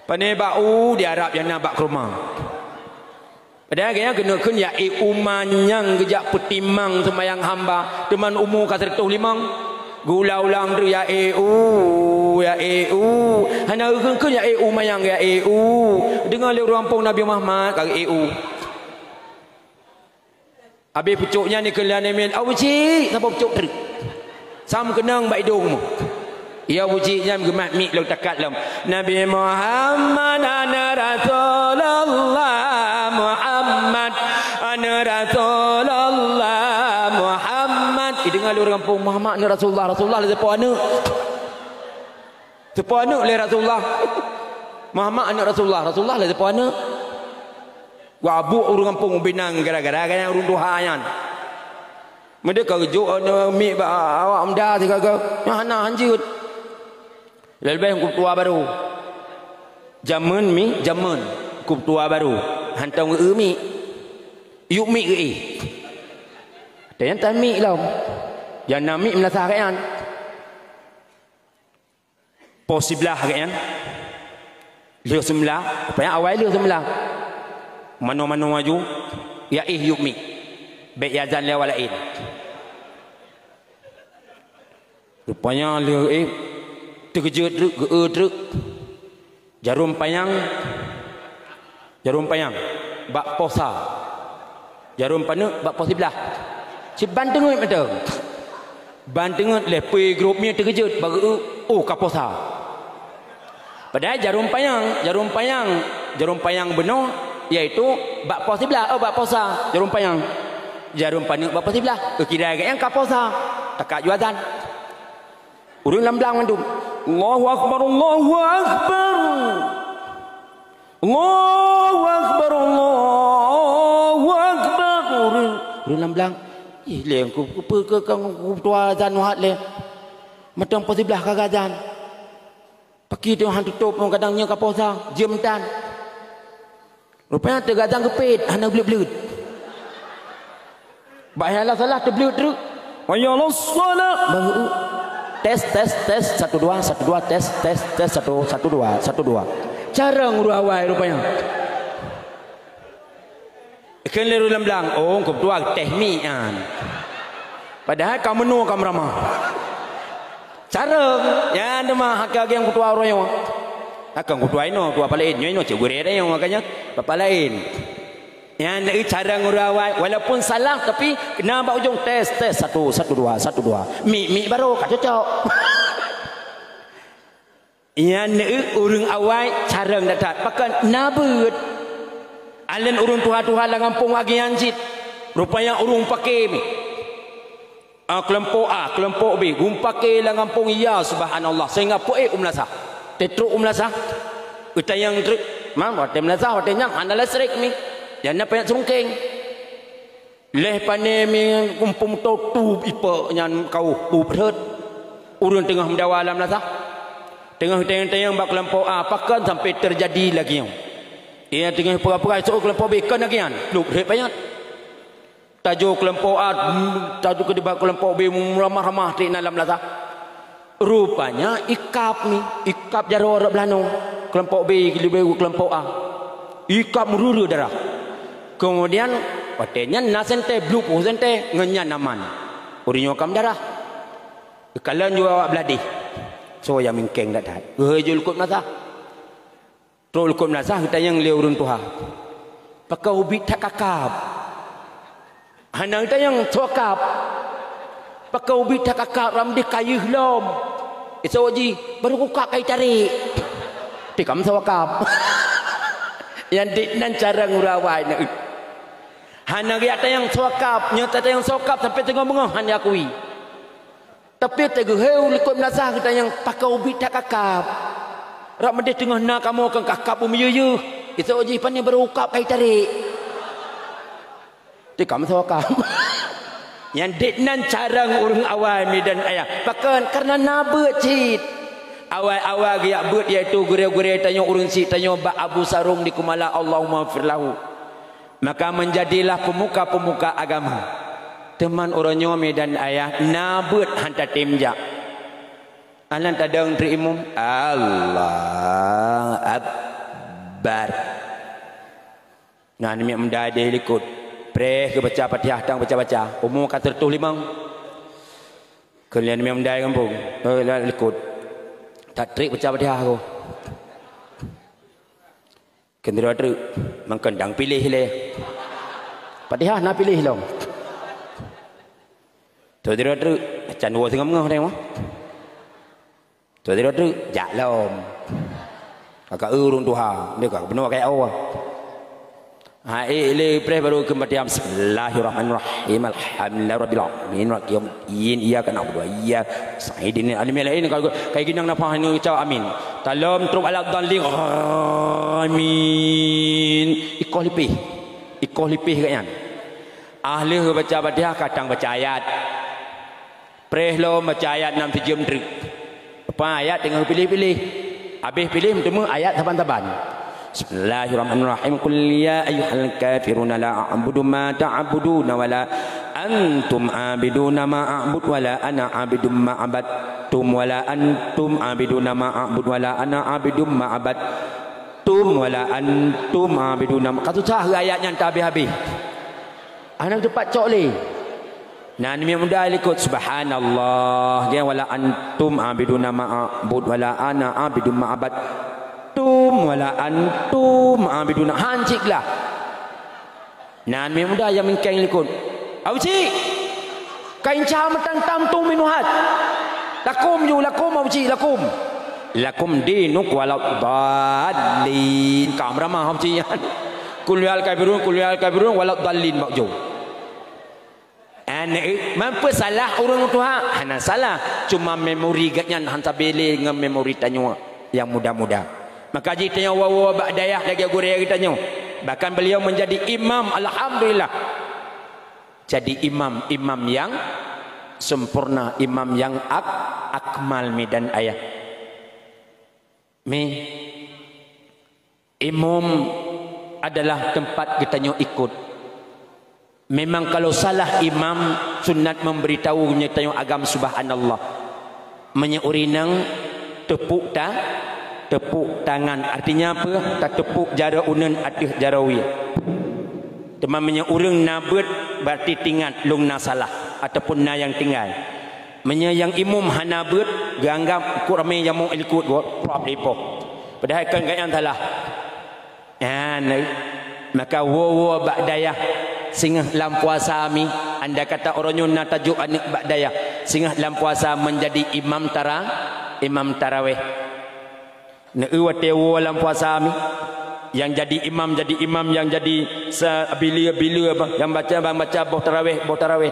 Pane bak u di Arab nyang na bak keuruma. Padahai gobnyan keuneuk kheun ya e u manyang geujak peutimang seumayang hamba, teuma umu ka seratus limong. Geuulang-ulang treuk ya e u, ya e u. Hana geukheun-kheun ya e u manyang, ya e u. Deungoe lé ureueng gampông, Nabi Muhammad ka e u. Abéh pucôk nyan dikeue lé aneuk miet, "Abusyik!" Saboh pucôk treuk. Sam keunong bak idông mu. Ya Abusyik nyan geumat mic lom takat lom. "Nabi Muhammad, ana Rasulullah Muhammad, ana Rasulullah Muhammad." Ideungoe lé ureueng gampông, "Muhammad aneuk Rasulullah, Rasulullah lé sapeue aneuk?" Sapeue aneuk lé Rasulullah? Muhammad aneuk Rasulullah, Rasulullah lé sapeue aneuk? Geuabuk ureueng gampông ubé nang gara-gara gobnyan ureueng tuha nyan. Meudeh ka geujok aneuk mic bak awak muda sigaga, nyan hana hanjeuet. Leubeh-leubeh keutua barô. Jameun mi, jameun keutua barô. Hantom geu-eu mic. Yup mic geu-éh. Watèe nyan tan mic lom. Nyang na mic meulasah gobnyan. Poh siblaih gobnyan. Lheueh seumeulaih, rupanya awai lheueh seumeulaih. Manoe-manoe aju, ya éh yup mic. Bèk iazan lé awak laén. Rupanya lheueh éh, teukeujot treuk, geu-eu treuk. Jarom panyang, jarom panyang bak poh sa. Jarom paneuk bak poh siblaih. Cit ban teungeut mantong. Ban teungeut lé pui grup nyan teukeujot bak geu-eu, oh, ka poh sa. Padahai jarom panyang, jarom panyang, jarom panyang bunoe, yaitu bak poh siblaih, oh, bak poh sa, jarom panyang. Jarom paneuk bak poh siblaih, geukira gobnyan ka poh sa. Takat ju azan. Ureueng lam blang mandum, "Allahu Akbar, Allahu Akbar. Allahu Akbar, Allahu Akbar." Ureueng, ureueng lam blang, "Ih, lé, ku, ku, ku, ku, ku, ku, tua azan wahat lé. Mantong poh siblaih ka azan. Pakri teuh han tutôp, kadang nyoe ka poh sa, jeuem tan." Rupanya teugadang geupét, hana bleuet-bleuet. Bak hai Allah salah teubleuet treuk. Hayya 'alas shalah. Baru tes, tes, tes, satu, dua, satu, dua, tes, tes, tes, satu, satu, dua, satu, dua. Carông ureueng awai rupanya. Kheun lé ureueng lam blang, "Oh, keuh tuha tes mic nyan." Padahai ka meunoe ka meuramah. Carông, nyan teuma haka geng kutua uroe nyoe. Takon kutua inoe, kutua palaén, nyoe inoe cit gurée nyoe, makanya bapak laén. Nyan carông ureueng awai, walaupun salah tapi kena bak ujong tes, tes, satu, satu, dua, satu, dua. Mic, mic baru ka cocok. Nyan ureueng awai carông that-that. Pakon na beuet. Alén ureueng tuha-tuha lam gampông agian cit. Rupanya ureueng pake mi. Ah, keulompok A, keulompok B, geumpake lam gampông, ya subhanallah, sehingga peuék u meulasah. Teutrok u meulasah, geutanyong treuk, man watée meulasah watée nyan hana leustrek mi, nyang na panyang seurungkeng. Lheueh pané mi kumpung to tub ipek nyan kawöh tub rhot. Ureueng teungoh meudawa lam meulasah. Teungoh tanyong-tanyong bak keulompok A, pakon sampai teujadi lagée nyoe. Ia teungoh peugah-peugah, seuôt keulompok B, kon lagée nyan, plup rhot panyang. Tajo keulompok A, tajo keudeh bak keulompok B, meuramah-ramah teuk na lam meulasah. Rupanya ikab mi, ikab jaroe rot beulanoe. Keulompok B leubeh keulompok A. Ikab meureureue darah. Keumudian, watée nyan na seuntée, blup seuntée, ngon nyan aman. Ureueng nyoe ka meudarah. Geukalon ju awak blah deh. Soe nyang mingkeng that-that. Geuhôi ju likot meulasah. Trok likot meulasah geutanyong lé ureueng tuha, "Pakon ubit that kakab?" Hana geutanyong soe kab. "Pakon ubit that kakab, ram deh ka yeuh lom." Isok jih, "Baru kukab ka itarek." Tikam soe kab. Nyang dik nan cara ngura awai na. Hana geujak tanyong soe kab, nyoe tatanyong soe kab sampai teungoh beungoh hana akui. Tapi teugeuheu likot meunasah geutanyoe pakai ubit that kakab. Rab meudeh teungoh na kamoe keu kakab u miyueb-yub. Isok jih pane barô ukab kai tarék. Tikam sokam. Nyang dit nan carông ureuëng awai midan ayah. Pakon? Karena na beuet cit. Awai-awai geujak beuet, yaitu gurée-gurée tanyoe, ureuëng syiek tanyoe bak Abu Sarong di Kumala, Allahumma firlahu. Maka menjadilah pemuka-pemuka agama. Teuma uroe nyoe midan ayah na beuet hana tatem jak. Alan tadong tri imum. Allah Akbar. Nah, namiet mudai deh likot. Preh geubaca Fatihah tang baca-baca. Umu ka seratus limong. Keulian namiet mudai gampông. Eh, likot. Tak trik baca Fatihah aku. Keu sidroe treuk, mangkon dang piléh lé. Fatihah na piléh lom. Keu sidroe treuk, acan woe singoh meungoh deh mah. Keu sidroe treuk, jak lom. Kakak ureuëng tuha, dia ka bunoe kaya Allah. Ha, eh, lé preh baru keu Fatihah. Bismillahirrahmanirrahim. Alhamdulillahirabbil alamin. Maliki yaumiddin. Iyyaka na'budu wa iyyaka nasta'in. Ihdinas siratal mustaqim. Kai ginang nafah ni ucap amin. Talom trok alat dhalin. Amin. Ikoh lipih. Ikoh lipih kat nyan. Ahli baca Fatihah kadang baca ayat. Preh lom baca ayat nam sijeuem treuk. Apa ayat teungoh piléh-piléh. Habéh piléh meuteumé ayat saban-saban. Bismillahirrahmanirrahim. Qul ya ayyuhal kafiruna la a'budu ma ta'buduna wa la antum 'abiduna ma a'bud wa la ana 'abidum ma 'abadtum wa la antum 'abiduna ma a'bud wa la ana 'abidum ma 'abadtum wa la antum 'abiduna ma-, ka susah ayat nyan tak habéh-habéh. Hana teupat cok lé. Nah, namiet mudai likot, subhanallah. Dia wala antum abiduna ma a'bud wala ana abidum ma abad. Tum wala antum abiduna. Han cit glah. Nah, namiet mudai nyang mingkeng likot. Abu Cik. Kain cah meutan tam tum minuhat. Lakum ju, lakum Abu Cik, lakum. Lakum dinuk wala dhalin. Ka meuramah Abu Cik nyan. Kul ya al kafirun, kul ya al kafirun wala dhalin bak ju. Aneuk, mampu salah ureuëng tuha? Hana salah. Cuma memori geuhnyan han sabe lé ngon memori tanyoe nyang muda-muda. Maka jih tanyoe woe-woe bak dayah lagée gurée geutanyoe. Bahkan beliau menjadi imam, alhamdulillah. Jadi imam, imam yang sempurna, imam yang ak-, akmal midan ayah. Mi, imum adalah tempat geutanyoe ikot. Memang kalau salah imam, sunat memberitahu geutanyoe agam subhanallah. Meunyoe ureuëng inong teupuk ta-, teupuk tangan, artinya apa? Tatupuk jaroe uneuen ateueh jaroe wie. Teuma meunyoe ureuëng na beuet, berarti tingat lôn na salah ataupun na nyang tinggai. Meunyoe nyang imum hana beuet, geuanggap kok ramé jamok likot, prap ipoh. Padahai kan gobnyan salah. Nyan, maka woe-woe bak dayah, singoh lam puasa mi, andai kata uroe nyoe na tajok aneuk bak dayah, singoh lam puasa menjadi imam tara-, imam taraweh. Neu watée woe lam puasa mi, nyang jadi imam, jadi imam, nyang jadi sa-, bileu-bileu apa, nyang baca, nyang baca boh taraweh, boh taraweh.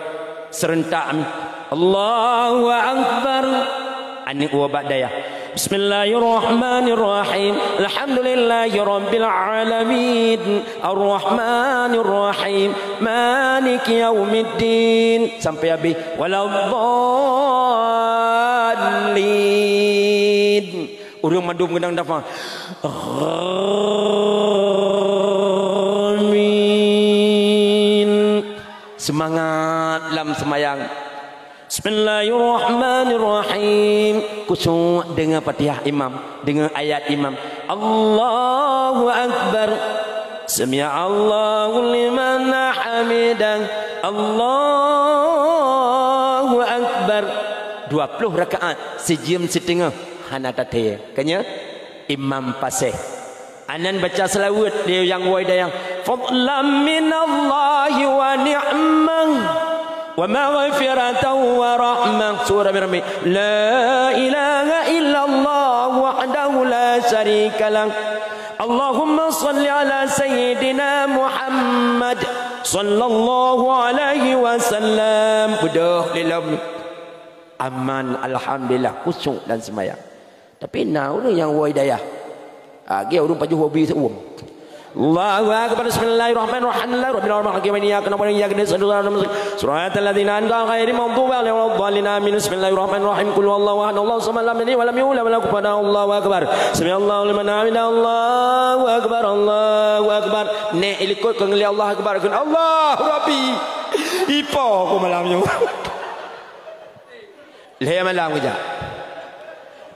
Seurentak mi. Allahu Akbar. Aneuk woe bak dayah. Bismillahirrahmanirrahim. Alhamdulillahirabbil alamin. Arrahmanirrahim. Maliki yaumiddin. Sampai habéh. Waladdallin. Ureuëng mandum geunang dafa. Amin. Seumangat lam seumayang. Bismillahirrahmanirrahim. Khusyuk deungoe Fatihah imam, deungoe ayat imam. Allahu Akbar. Sami'allahu liman hamidah. Allahu Akbar. Dua ploh rakaat, sijeuem siteungoh, hana tathée. Kanya imam paséh. Anan baca seulaweuet di nyang woe dayah. Fadlan minallahi wa ni'mah wa maghfiratan wa rahmah. Surah Mirami. La ilaha illallah wahdahu la syarika lah. Allahumma salli ala sayyidina Muhammad sallallahu alaihi wasallam. Beudôh lilom. Aman, alhamdulillah, khusyuk dan sembahyang. Tapi na ureuëng nyang woe hidayah. Lagée ureuëng pajoh hobi seuuem. Allahu akbar, bismillahirrahmanirrahim. Alhamdulillahirabbil alamin, iyyaka na'budu wa iyyaka nasta'in, ihdinas siratal mustaqim, siratal ladzina an'amta 'alaihim ghairil maghdubi 'alaihim waladdallin. Amin. Bismillahirrahmanirrahim. Qul huwallahu ahad, Allahu samad, lam yalid wa lam yulad wa lam yakul lahu kufuwan ahad. Allahu akbar. Sami'allahu liman hamidah. Allahu akbar, Allahu akbar. Nék ilikot keu ngeuli Allahu akbar, kheun, "Allahu Rabbi." Ipo ku malam nyoe. Lhée malam geujak.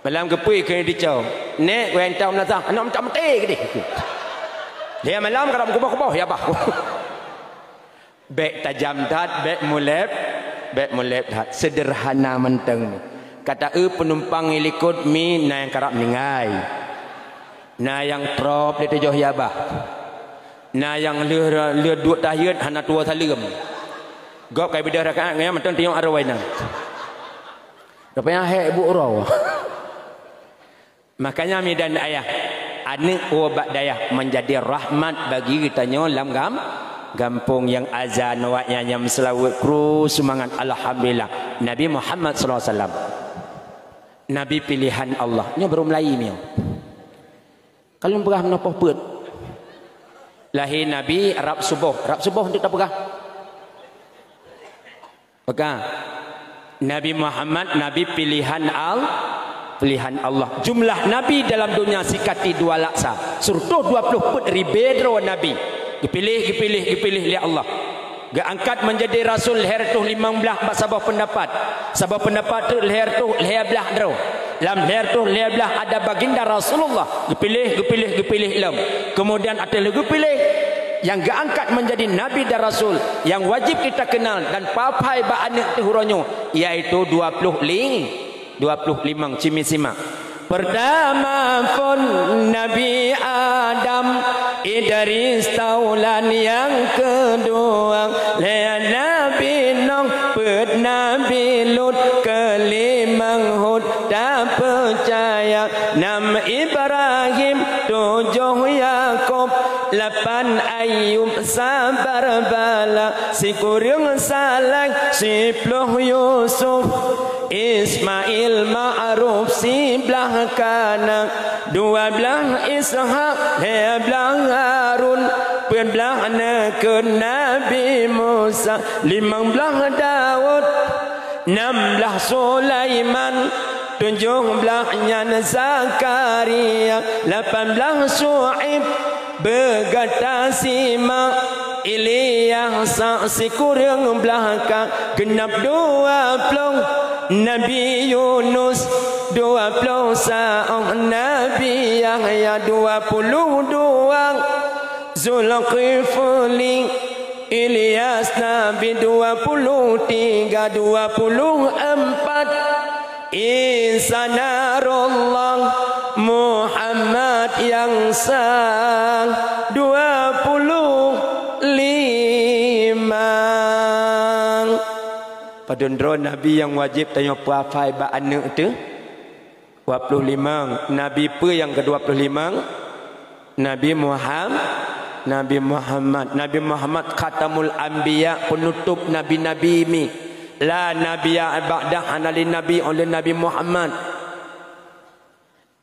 Malam geupui keu dicok. Nék, wéh, entah meunasah, aneuk meutak meuté keudeh. Lhée malam karab meukuboh-kuboh, ya bah. Bék tajam that, bék muleb, bék muleb that. Seudeurhana mantong. Kata eu peunumpang ilikot mi na nyang karab ninggai. Na nyang trôb lé tujoh ya bah. Na nyang lheueh, lheueh duek tahiyat hana tuwoe saleuem. Gob kai beudôh rakaat ngon nyan mantong tiyok aroi na. Rupanya hék bu uroe. Makanya mi dan ayah, aneuk ubak dayah menjadi rahmat bagi geutanyoe lam gam-, gampông nyang azan awak nyan nyang meuseulaweuet kru seumangat alhamdulillah. Nabi Muhammad sallallahu alaihi wasallam. Nabi pilihan Allah. Nyoe baru mulai nyoe. Ka lôn peugah meunoe poh peuet. Lahé Nabi rab suboh. Rab suboh untuk tapeugah. Maka Nabi Muhammad, Nabi pilihan Al-, pilihan Allah. Jumlah Nabi dalam dunia sikati dua laksa. Siratoh dua ploh peuet ribée droe Nabi. Geupiléh, geupiléh, geupiléh lé Allah. Geuangkat menjadi rasul lhée reutôh limong blaih bak saboh peundapat. Saboh peundapat teuk lhée reutôh lhée blaih droe. Lam lhée reutôh lhée blaih ada baginda Rasulullah. Geupiléh, geupiléh, geupiléh lom. Kemudian ateueh lheueh geupiléh, nyang geuangkat menjadi nabi dan rasul, nyang wajib kita kenal dan papai bak aneuk teuh uroe nyoe, yaitu dua ploh li-, dua ploh limong. Cimi simak. Pertama phon Nabi Adam, Idris Taulan nyang keudua, lhée Nabi Nuh, peuet Nabi Lut, keulimong Hud tapeucaya, nam Ibrahim, tujoh Yakub, lapan Ayub sabar bala, sikureueng Saleh, siploh Yusuf, Ismail, Ma'ruf, siblaih Kanaan, dua blaih Ishak, lhée blaih Harun, peuet blaih neukeuen Nabi Musa, limong blaih Daud, nam blaih Sulaiman, tujoh blaih nyan Zakaria, lapan blaih Syu'aib, beugata simak Ilyas, sikureueng blaih ka, geunap dua ploh Nabi Yunus, dua ploh saôh Nabi Yahya, dua puluh dua Zulkifli, Ilyas Nabi, dua puluh tiga, dua puluh empat Isa Nasrullah, Muhammad nyang sa, dua puluh limong. Padum droe nabi nyang wajéb tanyoe peuhafai bak aneuk teuh? Dua puluh limong. Nabi peue nyang keudua puluh limong? Nabi Muham-, Nabi Muhammad. Nabi Muhammad khatamul anbiya, peunutôb nabi-nabi mi. La nabiyya ba'dah, hana lé nabi 'oh lheueh Nabi Muhammad.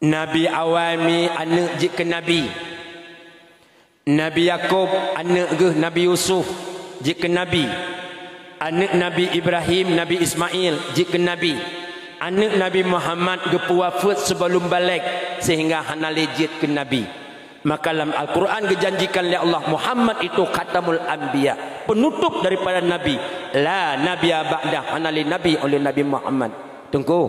Nabi awai mi aneuk jeuet keu nabi. Nabi Yakub, aneuk geuh Nabi Yusuf, jeuet keu nabi. Aneuk Nabi Ibrahim, Nabi Ismail, jeuet keu nabi. Aneuk Nabi Muhammad geupeuwafeuet sigohlom balek, seuhingga hana lé jeuet keu nabi. Maka lam Al-Quran geujanjikan lé Allah, Muhammad itu khatamul anbiya, peunutôb daripada nabi. La nabiyya ba'dah, hana lé nabi 'oh lheueh Nabi Muhammad. Teungku,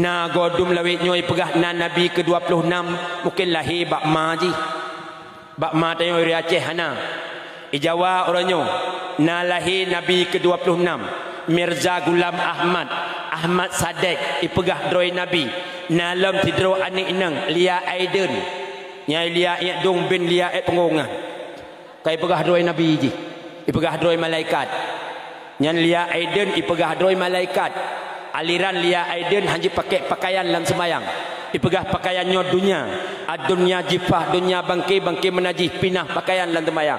na goe dum lawét nyoe ipeugah na nabi keudua puluh nam, mungken lahé bak ma jih. Bak ma tanyoe ureuëng Aceh hana. I Jawa uroe nyoe na lahé nabi keudua puluh nam, Mirza Ghulam Ahmad, Ahmad Sadek, ipeugah droe nabi. Na lom sidroe aneuk inong, Lia Aiden. Nyan Lia Iek Dong bin Lia Iek Peungongan. Ka ipeugah droe nabi jih, ipeugah droe malaikat. Nyan Lia Aiden ipeugah droe malaikat. Aliran Lia Aiden hana jipakèk pakaian lam seumayang. Ipeugah pakaian nyoe donya, ad-dunya jifah, donya bangke, bangke meunajih, pinah pakaian lam seumayang.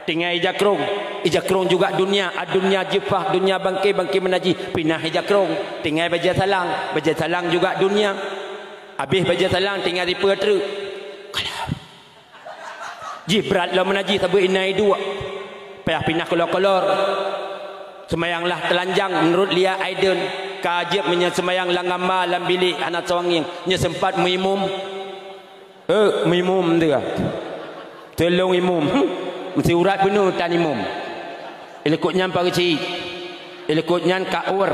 Tinggai ija krông, ija krông juga dunia, ad-dunya jifah, dunia bangke, bangke meunajih, pinah ija krông. Tinggai bajée salang, bajée salang juga dunia. Abéh bajée salang, tinggai ripeue treuk. Jih brat lom meunajih sabe inan iduek. Payah pinah kolor-kolor. Seumayang lah teulanjang meunurot Lia Aiden. Ka jeuet meunyoe seumayang lam gamba lam bilék hana soe ngieng. Nyoe seumpat meuimum. Eh, meuimum teuga. Teulông imum. Meusiurat beuneu tan imum. Ilikot nyan pageue cit. Ilikot nyan kaur.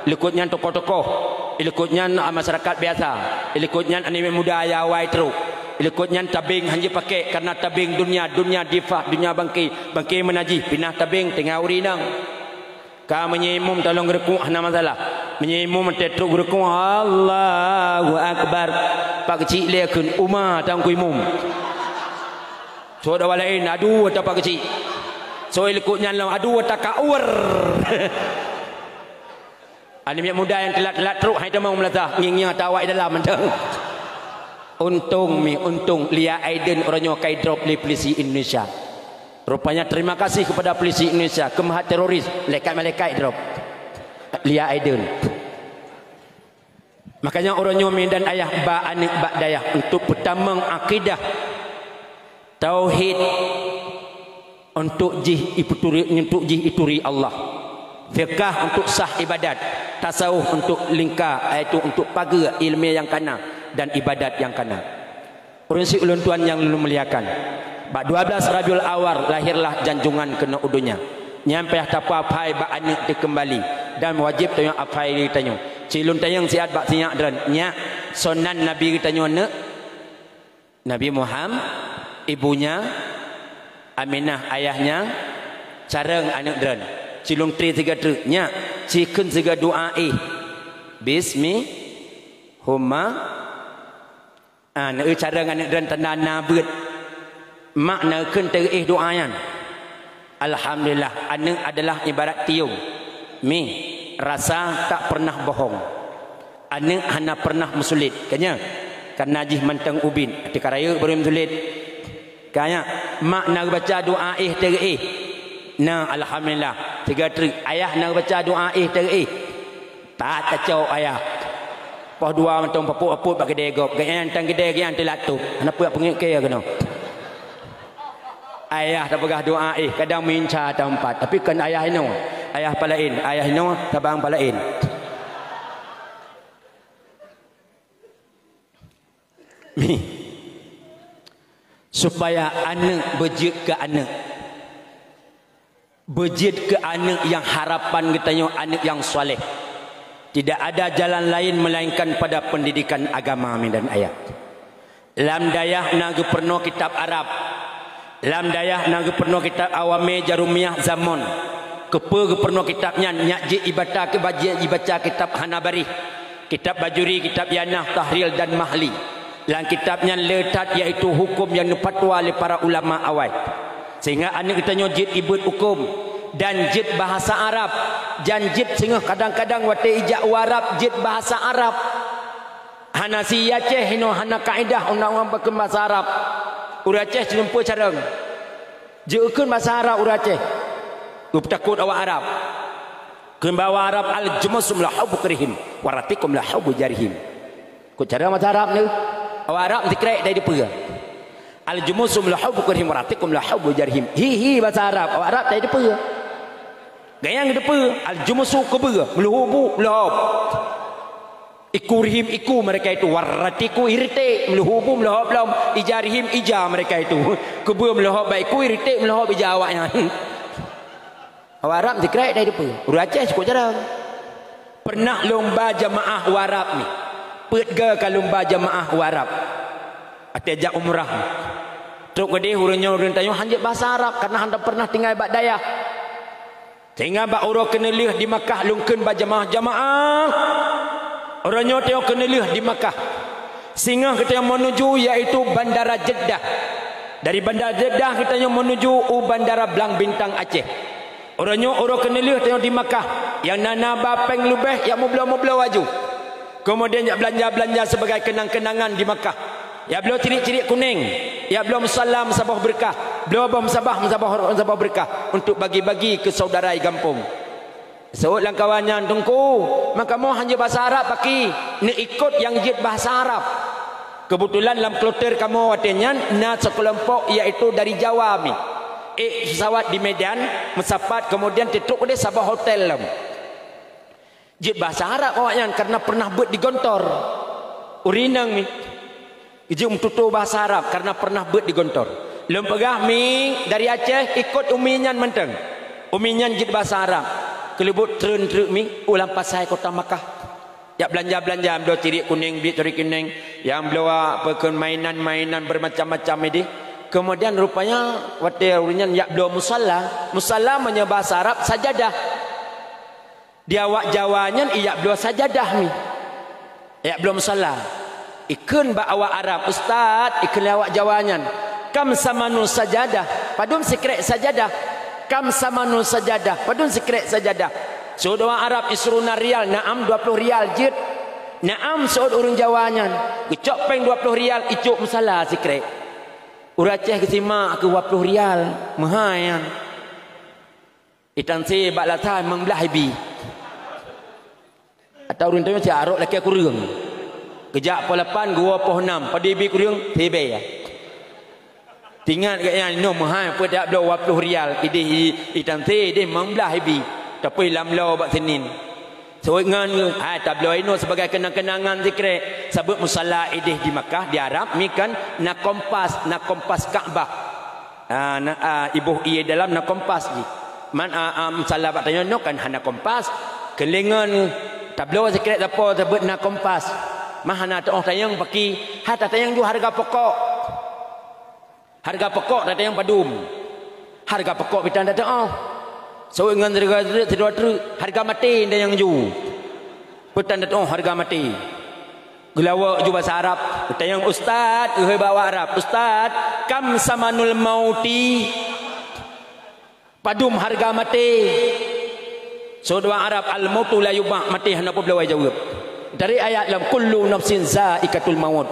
Ilikot nyan tokoh-tokoh. Ilikot nyan, ah, masyarakat biasa. Ilikot nyan aneuk muda ya awai trok. Ilikot nyan tabeng hanjeuet pakek karena tabeng dunia, dunia jifah, dunia bangke. Bangke meunajih, pinah tabeng teungoh ureueng inong. Ka meunyoe imum tolong geureukuek hana masalah. Meunyoe imum teutrok geureukuek, Allahu Akbar. Pak keuchik lé kheun uma tangku imum. Soe dawa laén, aduh ata pak keuchik. Soe likot nyan lom, aduh ata kaur. Aneuk muda nyang teulat-teulat trok hai tamong meulata, ngieng-ngieng ata awak dalam mantong. Untông mi, untông Lia Aiden uroe nyoe kai drop lé polisi Indonesia. Rupanya terima kasih kepada polisi Indonesia, keumah teroris, lekat malaikat drop. Lia Aiden. Makanya uroe nyoe mi dan ayah ba aneuk bak dayah untuk peutamong akidah tauhid, untuk jih iputuri, untuk jih ituri Allah. Fiqah untuk sah ibadat, tasawuf untuk lingka, yaitu untuk pageue ilmu nyang kana dan ibadat nyang kana. Ureueng si ulôn tuan nyang lôn muliakan, bak dua belas Rabiul Awal lahirlah janjungan keunoe u donya. Nyan payah tapeue aphai bak aneuk teuh keumbali dan wajéb tanyoe aphai lé tanyoe. Cilôn tanyong siat bak sinyak droen, nyak, soe nan Nabi geutanyoe neuk? Nabi Muham-, ibunya Aminah, ayahnya carong aneuk droen. Cilôn tri siga treuk, nyak, cikheun siga doa éh. Bismi, humma, Ah, neueu carong aneuk droen tanda na beuet. Mak na kheun teuéh doa nyan. Alhamdulillah, aneuk adalah ibarat tiong. Mi, rasa tak pernah bohong. Aneuk hana pernah meusulet. Kanya, karena jih mantong ubit. Ati ka rayeuk baru meusulet. Kanya, mak na geubaca doa éh teuéh. Na, alhamdulillah. Tiga treuk. Ayah na geubaca doa éh teuéh. That tacok ayah. Poh dua mantong papot-papot bak keudè gob. Gobnyan nyang tan keudè, gobnyan teulat tôb. Hana peue peungét keu keunoe. Ayah tapeugah doa éh, kadang meuinca teumpat. Tapi kon ayah inoe. Ayah palaén, ayah inoe tabang palaén. Mi. Supaya aneuk beujeuet keu aneuk. Beujeuet keu aneuk nyang harapan geutanyoe aneuk nyang saleh. Tidak ada jalan lain melainkan pada pendidikan agama, mi dan ayah. Lam dayah na geupeurunoe kitab Arab. Lam dayah na geupeurunoe kitab Awame Jarumiah Zamon. Keupeue geupeurunoe kitab nyan? Nyak jeuet ibaca keu bajeuet ibaca kitab hana baréh. Kitab Bajuri, kitab Yanah, Tahril dan Mahli. Lam kitab nyan le that, yaitu huköm nyang neufatwa lé para ulama awai. Sehingga aneuk geutanyoe jeuet ibeuet huköm dan jeuet bahasa Arab. Dan jeuet singoh kadang-kadang watée ijak u Arab jeuet bahasa Arab. Hana si Aceh inoe hana kaidah undang-undang pakon bahasa Arab. Ureuëng Aceh silumpur carong. Jeuet kheun bahasa Arab ureuëng Aceh. Geupeutakot awak Arab. Kheun bak awak Arab, "Al-jumusum la hubbu qarihim, waratikum la hubbu jarihim." Kok cara bahasa Arab ni? Awak Arab meusikrek dari depan. "Al-jumusum la hubbu qarihim, waratikum la hubbu jarihim." Hi, hi, bahasa Arab. Awak Arab dari depan. Gaya yang depan. Al-jumusu keubeu, meuluhu bu, meuluhop. Iku rihim iku mereka itu, waratiku iritik, meuluhu bu, meuluhop lom, ija rihim ija mereka itu. Keubeu meuluhop bak iku, iritik meuluhop ija awaknyan. Awak Arab meusikrek dari depan. Ureuëng Aceh cukôp jarang. Pernah lomba jamaah u Arab ni. Peuet ga ka lomba jamaah u Arab. Watée jak umrah. Trok keudeh ureuëng nyoe ureuëng tanyoe hana jeuet bahasa Arab karena hana pernah tinggai bak dayah. Sehingga bak uroe keuneulheueh di Makkah lôn kheun bak jamaah-jamaah. Uroe nyoe tanyoe keuneulheueh di Makkah. Singoh geutanyoe meunuju yaitu Bandara Jeddah. Dari Bandara Jeddah geutanyoe meunuju u Bandara Blang Bintang Aceh. Uroe nyoe uroe keuneulheueh tanyoe di Makkah, nyang na na ba péng leubeh nyang meubloe-meubloe aju. Keumudian jak beulanja-beulanja sibagai keunang-keunangan di Makkah. Jak bloe cirik-cirik kunéng, jak bloe musalla meusaboh beureukah. Bloe boh musabah, musabah, musabah beureukat untuk bagi-bagi keu saudara di gampông. Seuôt lam kawan nyan, "Teungku, maka kamoe han jeuet bahasa Arab paki, neuikot nyang jeuet bahasa Arab." Keubeutulan lam kloter kamoe watée nyan na sikeulompok, yaitu dari Jawa mi. Ék pesawat di Medan, meusapat, keumudian teutrok deh saboh hotel lom. Jeuet bahasa Arab awaknyan karena pernah beuet di Gontor. Ureuëng inong mi. Jeuet meututoe bahasa Arab karena pernah beuet di Gontor. Lôn peugah mi dari Aceh ikot umi nyan mantong. Umi nyan jeuet bahasa Arab. Keuleubot treun treuk mi u lam pasai kota Makkah. Jak beulanja-beulanja, bloe ciriek kunéng, biet ciriek kunéng, nyang bloe peue kheun mainan-mainan bermacam-macam idéh. Keumudian rupanya watée ureuëng nyan jak bloe musalla. Musalla meunyoe bahasa Arab sajadah. Di awak Jawa nyan ijak bloe sajadah mi. Ijak bloe musalla. Ikheun bak awak Arab, "Ustaz," ikheun lé awak Jawa nyan, "kam samanu sajadah?" Padum sikrék sajadah? "Kam samanu sajadah?" Padum sikrék sajadah? Seuôt awak Arab, "Isruna rial." "Na'am, dua ploh rial jeuet." "Na'am," seuôt ureuëng Jawa nyan. Geucok péng dua ploh rial, icok musalla sikrék. Ureuëng Aceh geusimak keu dua ploh rial, meuhai nyan. Itanse bak lasa limong blaih ibi. Atau ureuëng tanyoe siarok lakée kureueng. Geujak poh lapan, geuwoe poh nam, padum ibi kureueng, siribée. Tingat gét nyan, inoe meuhai peue dak bloe dua ploh rial, idéh i, itanse idéh limong blaih ibi. Tapi lam bloe bak Senin. Seuôt ngon, hai tabloe inoe sibagai keunang-keunangan sikrék. Sabab musalla idéh di Makkah, di Arab, mi kan na kompas, na kompas Ka'bah. Ah, na, ah, iboh ié dalam na kompas jih. Man, ah, ah, musalla bak tanyoe nyoe kan hana kompas. Keulingon tabloe sikrék sapo sabab na kompas. Man hana teuôh tanyong paki, ha tatanyong ju hareuga pokok. Hareuga pokok tatanyong padum. Hareuga pokok pih tan tateuôh. Seuôt ngon hareuga treuk, sidroe treuk. Hareuga maté tatanyong ju. Peutan tateuôh hareuga maté. Geulawok ju basa Arab, geutanyong ustaz, geuhôi bak awak Arab, "Ustaz, kam samanul mauti?" Padum hareuga maté? Seuôt awak Arab, "Al mautu la yub'ats," maté hana peubloe jaweueb. Dari ayat lom, "Kullu nafsin zaikatul maut."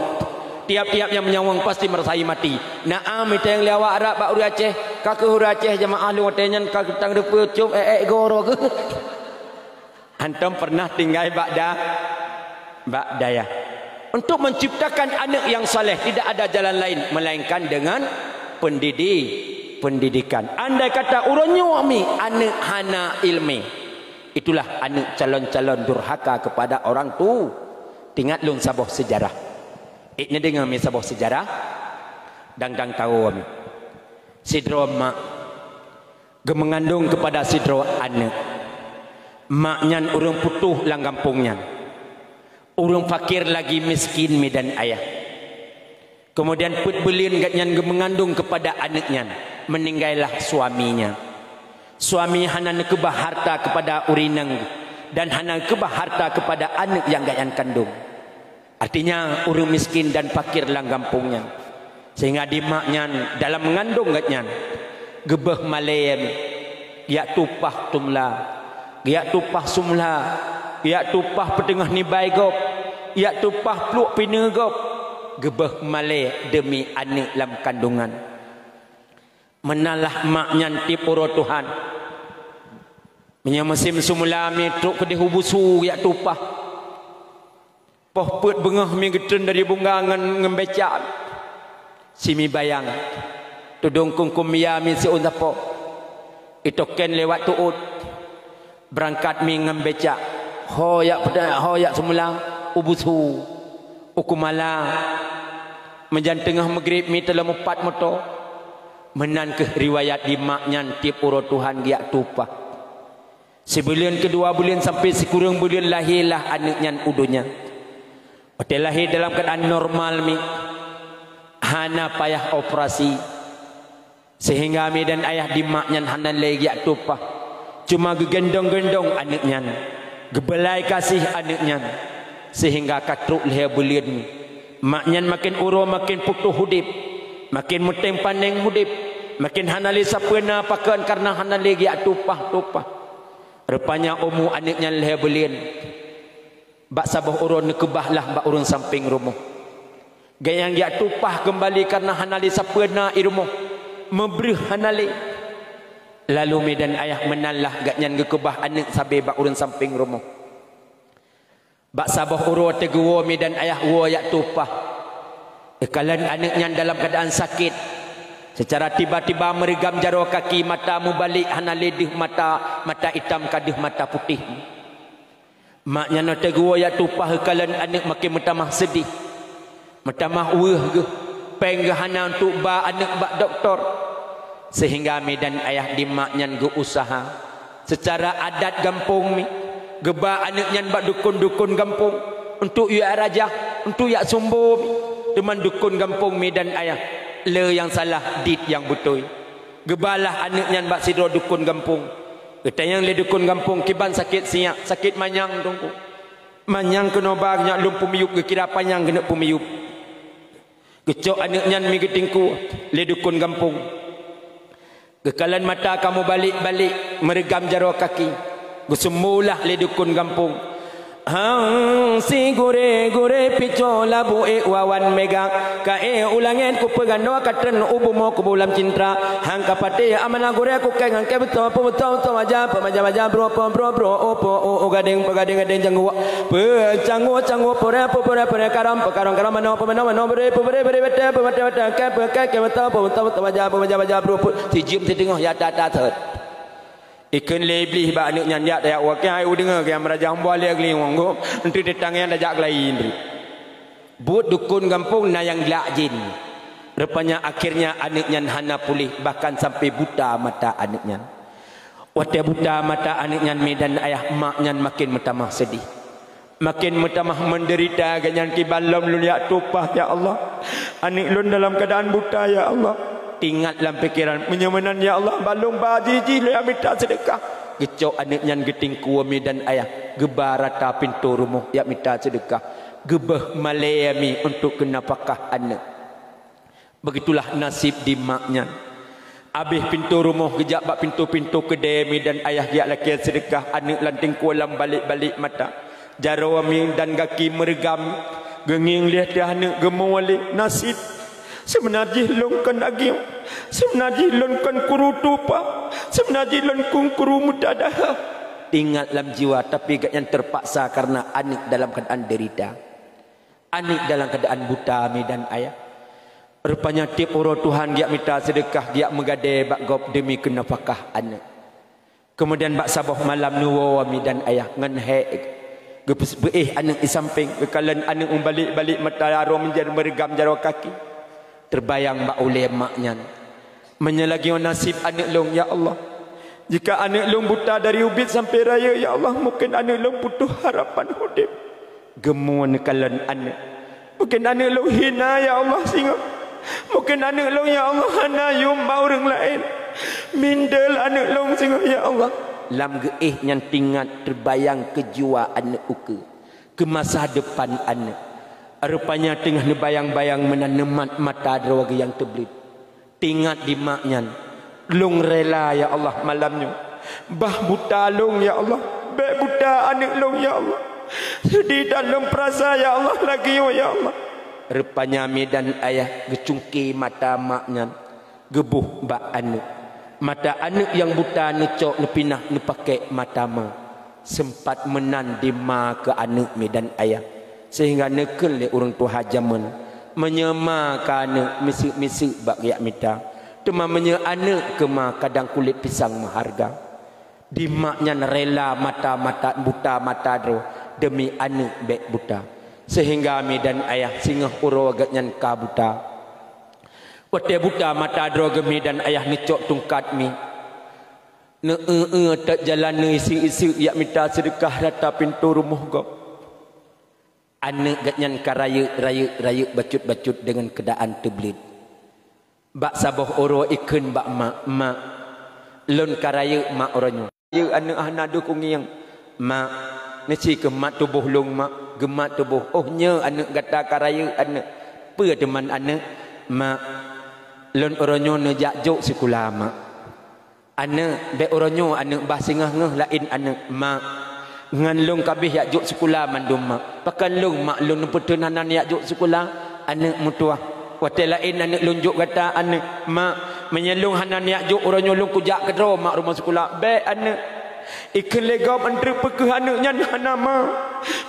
Tiap-tiap nyang meunyawöng pasti meurasai maté. Na'am, itanyong lé awak Arab bak ureuëng Aceh, ka keuh ureuëng Aceh jamaah lôn watée nyan ka geutang reupeu cop ék-ék goro keuh. Hantom pernah tinggai bak da-, bak dayah. Untuk menciptakan aneuk nyang saleh, tidak ada jalan lain melainkan dengan pendidi-, pendidikan. Andai kata uroe nyoe mi aneuk hana iéleumé, itulah aneuk calon-calon durhaka kepada orang tu. Tingat lôn saboh seujarah. Ék neudeungoe mi saboh seujarah, dang-dang tawoe mi. Sidroe mak geumeungandong keupada sidroe aneuk. Mak nyan ureuëng putôh lam gampông nyan. Ureuëng fakir lagi miskin mi dan ayah. Keumudian peuet buleuen gobnyan geumeungandong keupada aneuk nyan, meuninggai lah suaminya. Suami hana neukeubah harta keupada ureuëng inong dan hana neukeubah harta keupada aneuk nyang gobnyan kandong. Artinya, ureuëng miskin dan fakir lam gampông nyan. Sehingga di mak nyan, dalam meungandong gobnyan, geubeuh malée, geujak tumpah teumula, geujak tumpah seumula, geujak tumpah peuteungoh nibai gob, geujak tumpah pluek pineue gob, geubeuh malée deumi aneuk lam kandongan. Meunan lah mak nyan tieb uroe Tuhan. Meunyoe musém seumula mi trok keudeh u busu geujak tumpah. Poh peuet beungoh mi geutreun dari Bungga ngon, ngon becak. Simi bayang. Tudong kungkung mia mi siôn sapo. Itoken lewat tuôt. Beurangkat mi ngon becak. Ho jak peuda-, ho jak seumula u busu. U Kumala. Meujan teungoh meugrib mi teulom upat moto. Meunan kheueh riwayat di mak nyan tieb uroe Tuhan geujak tumpah. Sibuleuen keudua buleuen sampoe sikureueng buleuen lahé lah aneuk nyan u donya. Watée lahé dalam keuadaan normal mi, hana payah operasi. Seuhingga mi dan ayah di mak nyan hana lé geujak tumpah. Cuma geugendong-gendong aneuk nyan, geubeulai gaséh aneuk nyan, seuhingga ka trok lhée buleuen mi. Mak nyan maken uroe maken putôh udeb, maken meuténg paneng udeb, maken hana lé sapeue na pakon kareuna hana lé geujak tumpah-tumpah. Rupanya umu aneuk nyan lhée buleuen. Bak saboh uroe neukeubah lah bak ureuëng sampéng rumoh. Gobnyan geujak tumpah keumbali kareuna hana lé sapeue na i rumoh. Meubreuh hana lé. Lalu mi dan ayah meunan lah gobnyan geukeubah aneuk sabe bak ureuëng sampéng rumoh. Bak saboh uroe teuk geuwoe mi dan ayah woe jak tueng upah. Geukalon aneuk nyan dalam keuadaan sakét. Seucara tiba-tiba meureugam jaroe kaki, mata meubalek hana lé deuh mata, mata itam ka deuh mata putéh. Mak nyan watée geuwoe jak tueng upah geukalon aneuk makin meutamah seudeh, meutamah weueh geuh, péng geuh hana untuk ba aneuk bak dokto. Seuhingga mi dan ayah di mak nyan geuuseuha seucara adat gampông mi, geuba aneuk nyan bak dukon-dukon gampông untuk jak rajah, untuk jak sumbo mi. Teuma dukon gampông mi dan ayah, le nyang salah dit nyang beutôi. Geubalah aneuk nyan bak sidroe dukon gampông. Geutanyong lé dukon gampông, "Kiban sakét siyak?" "Sakét manyang, Teungku." "Manyang keunoe ba nyak lôn peumiyueb," geukira panyang keuneuk peumiyueb. Geucok aneuk nyan mi geutingkue lé dukon gampông. Geukalon mata ka meubalek-balek, meureugam jaroe kaki. Geusumbo lah lé dukon gampông. "Hang si gurée-gurée picoe labu ék wawan meuga, ka ék u langét kupeugah noe ka treun u bumoe kubu lam cintra. Hang ka patéh amanah gurée kukée ngon kée beutôi, peubeutôi-beutôi aja, peumaja-maja brôk, peubrôk-brôk, oh, po, oh, oh, gadéng, peugadéng-gadéng cangguek, peucangguek-cangguek, purée, peupurée, purée karam, peukaram-karam manoe, peumanoe-manoe beurée, peubreuk-breuk watée, peuwatée-watée kée, peukée-kée beutôi, peubeutôi-beutôi aja, peumaja-maja brôk, peu-," sijeuem siteungoh ya that-that thot. Ikheun lé Iblih bak aneuk nyan, "Jak tajak u akhirat, hai u deungoe keu nyang meuraja, hamba lé geuliwang gob, eunteuk teutang nyang tajak keulayi eunteuk." Buet dukon gampông na nyang glak jén. Rupanya akhirnya aneuk nyan hana puléh, bahkan sampai buta mata aneuk nyan. Watée buta mata aneuk nyan mi dan ayah, mak nyan makin meutamah seudeh. Makin meutamah meudeurita, gobnyan kiban lom lôn jak tueng upah, ya Allah. Aneuk lôn dalam keuadaan buta, ya Allah. Teuingat lam pikeran, meunyoe meunan, ya Allah, bah lôn ba jih-jih lôn jak mita seudeukah. Geucok aneuk nyan geutingkue mi dan ayah, geuba rata pintoe rumoh jak mita seudeukah. Geubeuh malée mi untuk keu nafakah aneuk. Begitulah nasib di mak nyan. Abéh pintoe rumoh geujak bak pintoe-pintoe keudée mi dan ayah geujak lakée seudeukah aneuk lam teungku lam balek-balek mata. Jaroe mi dan gaki meureugam, geungieng lé teuh aneuk geumeuwoe lé nasib. Seubeuna jih lôn kon agieng, seubeuna jih lôn kon kuru tueng upah, seubeuna jih lôn kon kuru meuta dara. Teuingat lam jiwa, tapi gobnyan teurpaksa kareuna aneuk dalam keuadaan deurita. Aneuk dalam keuadaan buta mi dan ayah. Rupanya tieb uroe Tuhan geujak mita seudeukah, geujak meugadée bak gob deumi keu nafakah aneuk. Keumudian bak saboh malam neuwoe mi dan ayah ngon hék geupeuéh aneuk di sampéng, geukalon aneuk meubalek-balek mata, jaroe mi dan meureugam jaroe kaki. Teubayang bak ulée mak nyan, "Meunyoe lagée nyoe nasib aneuk lôn, ya Allah, jika aneuk lôn buta dari ubit sampai rayeuk, ya Allah, mungken aneuk lôn putôh harapan udeb." Geumeukalon aneuk. Mungken aneuk lôn hina, ya Allah, singoh. Mungken aneuk lôn, ya Allah, hana yum bak ureuëng laén. Mindel aneuk lôn singoh, ya Allah. Lam geuéh nyan teuingat teubayang keu jiwa aneuk ukeue, keu masa depan aneuk. Rupanya teungoh neubayang-bayang meunan neumat mata droe geuh nyang teubleuet. Teuingat di mak nyan, "Lôn rela, ya Allah, malam nyoe. Bah buta lôn, ya Allah. Bék buta aneuk lôn, ya Allah. Seudeh that lôn peurasa, ya Allah, lagée nyoe, ya Allah." Rupanya mi dan ayah geucungke mata mak nyan, geuboh bak aneuk. Mata aneuk nyang buta neucok, neupinah, neupakék mata ma. Seumpat meunan di ma keu aneuk mi dan ayah, seuhingga neukheun lé ureuëng tuha jamén, "Meunyoe ma keu aneuk, miseuk-miseuk bak geujak mita, teuma meunyoe aneuk keu ma, kadang kulét pisang meuhareuga." Di mak nyan rela mata-mata buta mata droe deumi aneuk bék buta, seuhingga mi dan ayah singoh uroe gobnyan ka buta. Watée buta mata droe geuh mi dan ayah neucok tungkat mi, Neu-eu-eu that jalan neuiseuk-iseuk jak mita seudeukah rata pintoe rumoh gob. Aneuk gobnyan ka rayeuk-rayeuk, rayeuk bacut-bacut deungon keuadaan teubleuet. Bak saboh uroe ikheun bak mak, "Mak, lôn ka rayeuk mak uroe nyoe." "Rayeuk aneuk hana deuh kungieng." "Mak, neusie keuh mat tuboh lôn, Mak." Geumat tuboh. "Oh, nyoe aneuk gata ka rayeuk aneuk." "Peue teuma aneuk?" "Mak, lôn uroe nyoe neujak jok sikula, Mak." "Aneuk, bék uroe nyoe aneuk, bah singoh ngeuh laén aneuk." "Mak, ngon lôn ka abéh jak jok sikula mandum, Mak." "Pakon lôn, Mak, lôn peue teuma hana neujak jok sikula?" Aneuk meutuwah. "Watée laén aneuk lôn jok gata aneuk." "Mak, Meunyoe lôn hana niat jok uroe nyoe lôn kujak keudroe mak rumoh sikula, bék aneuk. Ikheun lé gob, "Antreuk, peu kheueh aneuk nyan hana ma?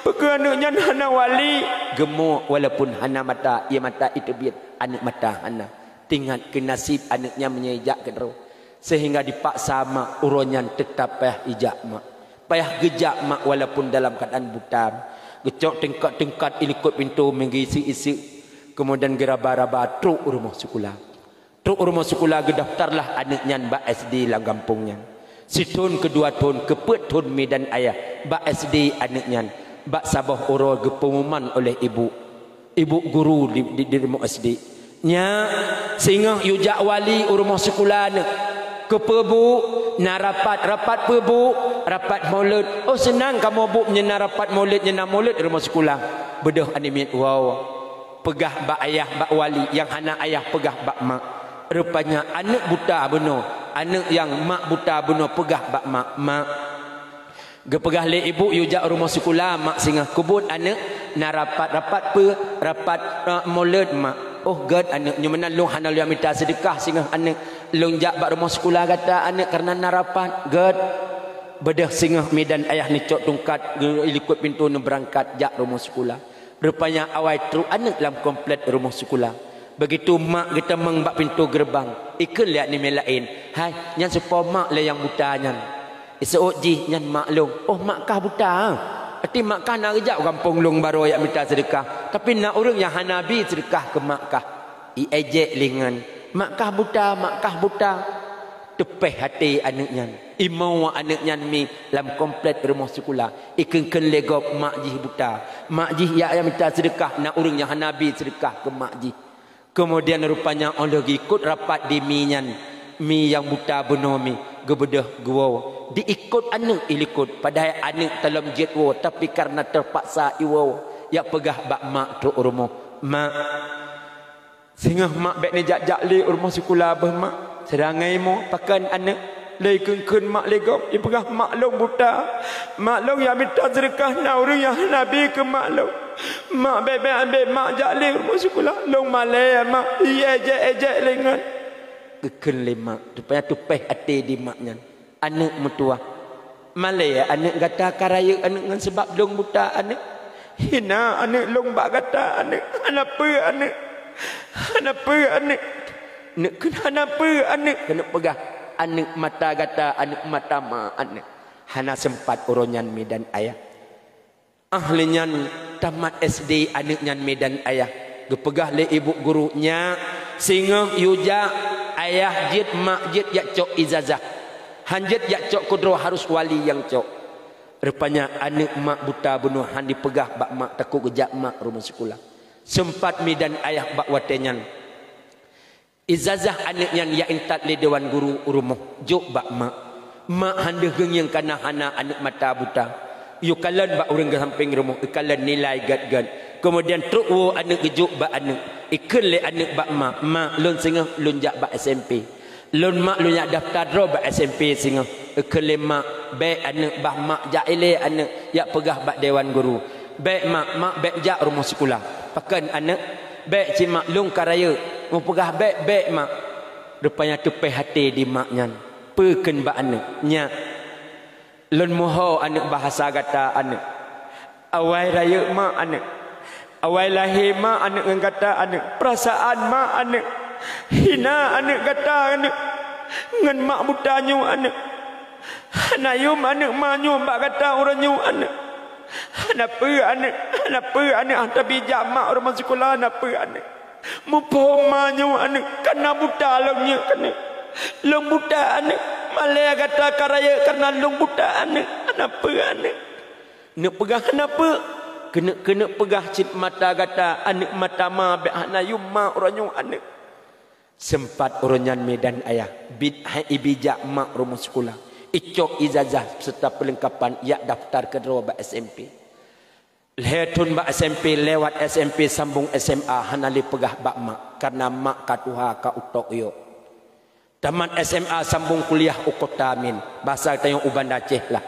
Peu kheueh aneuk nyan hana wali?" Geumuk walaupun hana mata, ie mata iteubiet, aneuk mata hana. Teuingat keu naseb aneuk nyan meunyoe ijak keudroe. Seuhingga dipaksa mak uroe nyan teutab payah ijak mak. Payah geujak mak walaupun dalam keuadaan buta. Geucok teungkat-teungkat ilikot pintoe meugiseuk-iseuk. Keumudian geuraba-raba trok rumoh sikula. Trok rumoh sikula geudaftarlah aneuk nyan bak S D lam gampông nyan. Sithon, keudua thon, keupeuet thon mi dan ayah bak S D aneuk nyan. Bak saboh uroe geupeumuman oleh ibu, ibu guru di, di, di rumoh S D. Nyak, singoh yue jak wali u rumoh sikula neuk. Keupeue bu? Na rapat, rapat peue bu? Rapat Maulud. Oh, seunang kamoe bu, nyan na rapat Maulud, nyan na Maulud rumoh sikula. Beudôh aneuk miet, wow. Peugah bak ayah, bak wali, nyang hana ayah peugah bak mak. Rupanya aneuk buta bunoe, aneuk nyang mak buta bunoe peugah bak mak, "Mak," geupeugah lé ibu, "Yue jak rumoh sikula, mak singoh keubuet aneuk, na rapat, rapat peue, rapat, eh, Maulud, mak." "Oh, gét aneuk, nyoe meunan lôn hana lôn mita seudeukah singoh aneuk. Lôn jak bak rumoh sikula gata aneuk, kareuna na rapat." "Gét." Beudôh singoh mi dan ayah neucok tungkat, geu-, ilikot pintoe neubeurangkat jak rumoh sikula. Rupanya awai trok aneuk lam komplek rumoh sikula. Begitu mak geutamong bak pintoe geureubang, ikheun lé aneuk miet laén, "Hai, nyan soe po mak lé nyang buta nyan?" Iseuôt jih, "Nyan mak lôn." "Oh, mak kah buta, ah? Até mak kah na geujak u gampông lôn barô jak mita seudeukah, tapi na ureuëng nyang hana bi seudeukah keu mak kah." Iejek lé ngon, "Mak kah buta, mak kah buta." Teupéh até aneuk nyan. Imoe aneuk nyan mi lam komplek rumoh sikula. Ikheun-kheun lé gob mak jih buta. Mak jih jak, jak mita seudeukah, na ureuëng nyang hana bi seudeukah keu mak jih. Keumudian rupanya óh lheueh geuikot rapat di mi nyan, mi nyang buta bunoe mi, geubeudôh geuwoe. Diikot aneuk ilikot, padahai aneuk talom jeuet woe, tapi kareuna teupaksa iwoe, jak peugah bak mak trok u rumoh, "Mak, singoh mak bék neujak-jak lé u rumoh sikula beuh mak, sira ngon imoe." "Pakon aneuk?" Lé ikheun-kheun mak lé gob, ipeugah, "Mak lôn buta. Mak lôn jak mita seudeukah, na ureuëng nyang hana bi keu mak lôn. Mak bék, bék, bék mak jak lé u rumoh sikula. Lôn malée mak." Iejek-ejek lé ngon. Geukheun lé mak, rupanya teupéh até di mak nyan. Aneuk meutuwah. "Malée aneuk gata ka rayeuk aneuk ngon seubab lôn buta aneuk. Hina aneuk lôn bak gata aneuk. Hana peue aneuk. Hana peue aneuk." Neuk kheun, "Hana peue aneuk." Keuneuk peugah, "Aneuk mata gata, aneuk mata ma aneuk." Hana seumpat uroe nyan mi dan ayah. Ah lheueh nyan tamat S D aneuk nyan mi dan ayah. Geupeugah lé ibu guru, "Nyak, singoh yue jak, ayah jeuet mak jeuet jak cok ijazah. Han jeuet jak cok keudroe, harus wali nyang cok." Rupanya aneuk mak buta bunoe han jipeugah bak mak, takot geujak mak rumoh sikula. Seumpat mi dan ayah bak watée nyan. Ijazah aneuk nyan jak intat lé dewan guru u rumoh, jok bak mak. Mak han deuh geungieng kareuna hana aneuk mata buta. Yue kalon bak ureuëng geusampéng rumoh, ikalon nilai gét-gét. Keumudian trok woe aneuk geujok bak aneuk. Ikheun lé aneuk bak mak, "Mak, lôn singoh lôn jak bak S M P. Lôn mak lôn jak daftar droe bak S M P singoh." Ikheun lé mak, "Bék aneuk, bah mak jak ilée aneuk, jak peugah bak dewan guru." "Bék mak, mak bék jak rumoh sikula." "Pakon aneuk?" "Bék cit mak, lôn ka rayeuk." Meupeugah bék, bék mak. Rupanya teupéh até di mak nyan. Peue kheun bak aneuk, "Nyak, lôn meuho aneuk bahasa gata aneuk. Awai rayeuk mak aneuk. Awai lahé mak aneuk ngon gata aneuk. Peurasaan mak aneuk. Hina aneuk gata aneuk. Ngon mak buta nyoe aneuk. Hana yum aneuk ma nyoe bak gata uroe nyoe aneuk. Hana peue aneuk, hana peue aneuk, han tabi jak mak uroe nyoe sikula, hana peue aneuk. Muphom ma nyoe aneuk, kareuna buta lôn nyoe aneuk. Lôn buta aneuk, malée gata ka rayeuk kareuna lôn buta aneuk, hana peue aneuk." Neuk peugah hana peue, keuneuk-keuneuk peugah cit mata gata aneuk mata ma bék hana yum ma uroe nyoe aneuk. Seumpat uroe nyan mi dan ayah, bit hai ibi jak mak rumoh sikula, icok ijazah serta peulengkapan jak daftar keudroe bak S M P. Lhée thon bak S M P, lewat S M P sambong S M A, hana lé peugah bak mak, kareuna mak ka tuha ka utok yok. Tamat S M A sambong kuliah u Kota Min, basa tanyoe u Banda Aceh lah.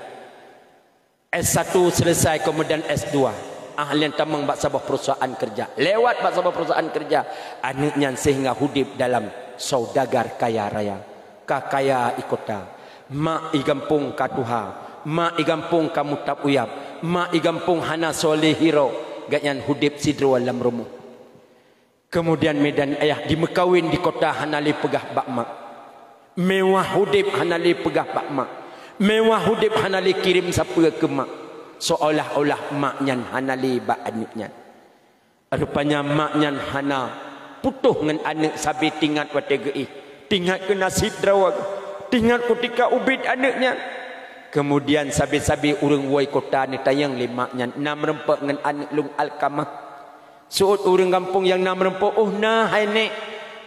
S satu selesai, keumudian S dua. Ah lheueh nyan tamong bak saboh perusahaan kerja. Lewat bak saboh perusahaan kerja, aneuk nyan seuhingga udeb dalam Saudagar kaya raya, ka kaya i kota. Mak i gampông ka tuha, mak i gampông ka mutab uyab, mak i gampông hana soe lé hiroe, gobnyan udeb sidroe lam rumoh. Keumudian, mi dan ayah, dimeukawen di kota hana lé peugah bak mak. Mewah udeb hana lé peugah bak mak. Mewah udeb hana lé kirém sapeue keu mak. Seolah-olah mak nyan hana lé bak aneuk nyan. Rupanya mak nyan hana putôh ngon aneuk sabe teuingat watée geuéh. Teuingat keu naseb droe geuh. Teuingat kutika ubit aneuk nyan. Keumudian sabe-sabe ureuëng woe kota neutanyong lé mak nyan, "Na meurumpok ngon aneuk lôn Alkamah?" Seuôt ureuëng gampông nyang na meurumpok, "Oh na, hai nék.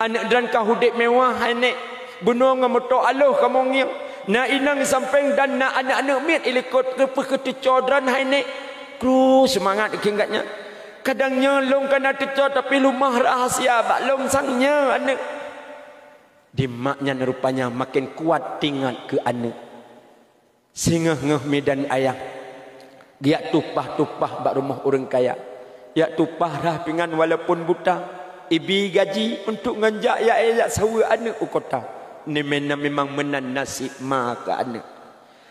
Aneuk droen ka udeb mewah, hai nék. Bunoe ngon moto aloh kamoe ngieng. Na inong sampéng dan na aneuk-aneuk miet i likot, keupeue keu teucok droen, hai nék?" Kru seumangat keu gobnyan. "Kadang nyoe lôn ka na teucok, tapi leumah rahsia bak lôn sang nyoe aneuk." Di mak nyan rupanya maken kuat teuingat keu aneuk. Singoh-ngoh mi dan ayah geujak tumpah-tumpah bak rumoh ureuëng kaya. Jak tumpah rhah pingan walaupun buta, ibi gaji untuk ngon jak jak, jak saweue aneuk u kota. Ni meunan memang meunan naseb ma keu aneuk.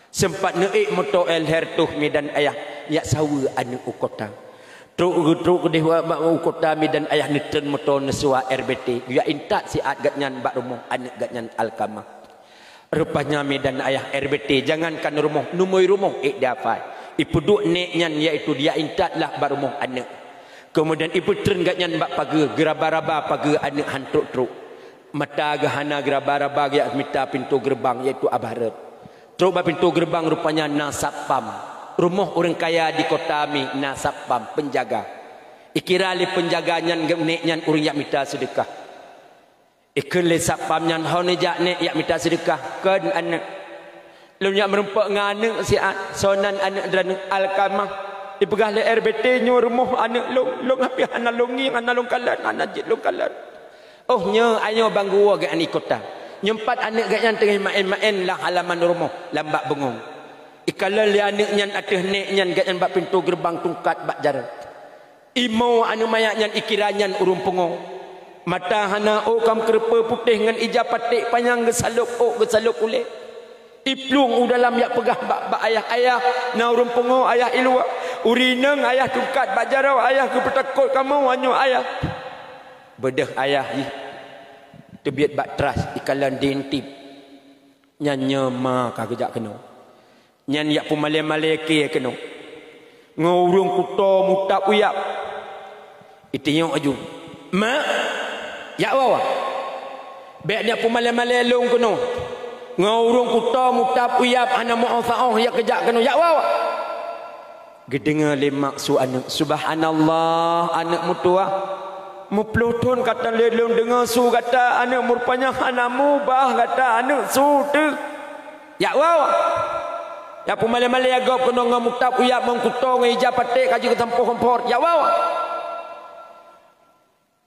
Seumpat neuék moto L R tuh mi dan ayah jak saweue aneuk u kota. Trok geutrok keudeh bak u kota, mi dan ayah neutreun moto neusuwa R B T, geujak intat siat gobnyan bak rumoh aneuk gobnyan Alkamah. Rupanya mi dan ayah R B T, jangankan rumoh, neumui rumoh ék dafai. Ipeuduek nék nyan, yaitu geujak intat lah bak rumoh aneuk. Keumudian ipeutreun gobnyan bak pageue, geuraba-raba pageue aneuk han trok-trok. Mata geuh hana, geuraba-raba geujak mita pintoe geureubang, yaitu Abah Rot. Trok bak pintoe geureubang rupanya na satpam. Rumoh ureuëng kaya di kota mi na satpam, peunjaga. Ikira lé peunjaga nyan geuh nék nyan ureuëng jak mita seudeukah. Ikheun lé satpam nyan, "Ho neujak nék jak mita seudeukah?" "Kon aneuk. Lôn jak meurumpok ngon aneuk siat, soe nan aneuk droeneuh?" "Alkamah." Ipeugah lé R B T, "Nyoe rumoh aneuk lôn, lôn hapéh hana lôn ngieng, hana lôn kalon, hana jeuet lôn kalon." "Oh nyoe, ayo bang geuwoe geuh aneuk kota." Nyoe pat aneuk gobnyan teungoh maén-maén lam halaman rumoh, lam bak beungong. Ikalon lé aneuk nyan ateueh nék nyan gobnyan bak pintoe geureubang tungkat bak jaroe. Imo aneuk manyak nyan ikira nyan ureuëng pungo. Mata hana, ôk kam keureupeue putéh ngon ija paték panyang geusalôb ôk geusalôb ulée. Iplueng u dalam jak peugah bak, bak ayah, "Ayah, na ureuëng pungo ayah i luwa. Ureuëng inong ayah tungkat bak jaroe ayah geupeutakot kamoe nyoe ayah." Beudôh ayah jih teubiet bak tras ikalon diintip. Nyan nyoe ma ka geujak keunoe. Nyan jak peumalée-malée kée keunoe ngon ureuëng kuto mutab uyab. Iteunyoe aju, "Mak, jak woe." "Bék jak peumalée-malée lôn keunoe ngon ureuëng kuto mutab uyab hana meu-oh sa-oh jak keujak keunoe, jak woe." Geudeungoe lé mak su aneuk, "Subhanallah, aneuk meutuwah. Meuploh thon ka lheueh lôn deungoe su gata aneuk, meurupanya hana mubah gata aneuk su teuh. Jak woe." Jak peumalée-malée gob keunoe ngon mutab uyab, ngon kuto, ngon ija paték ka jeuet keu sampôh kompor. Jak woe.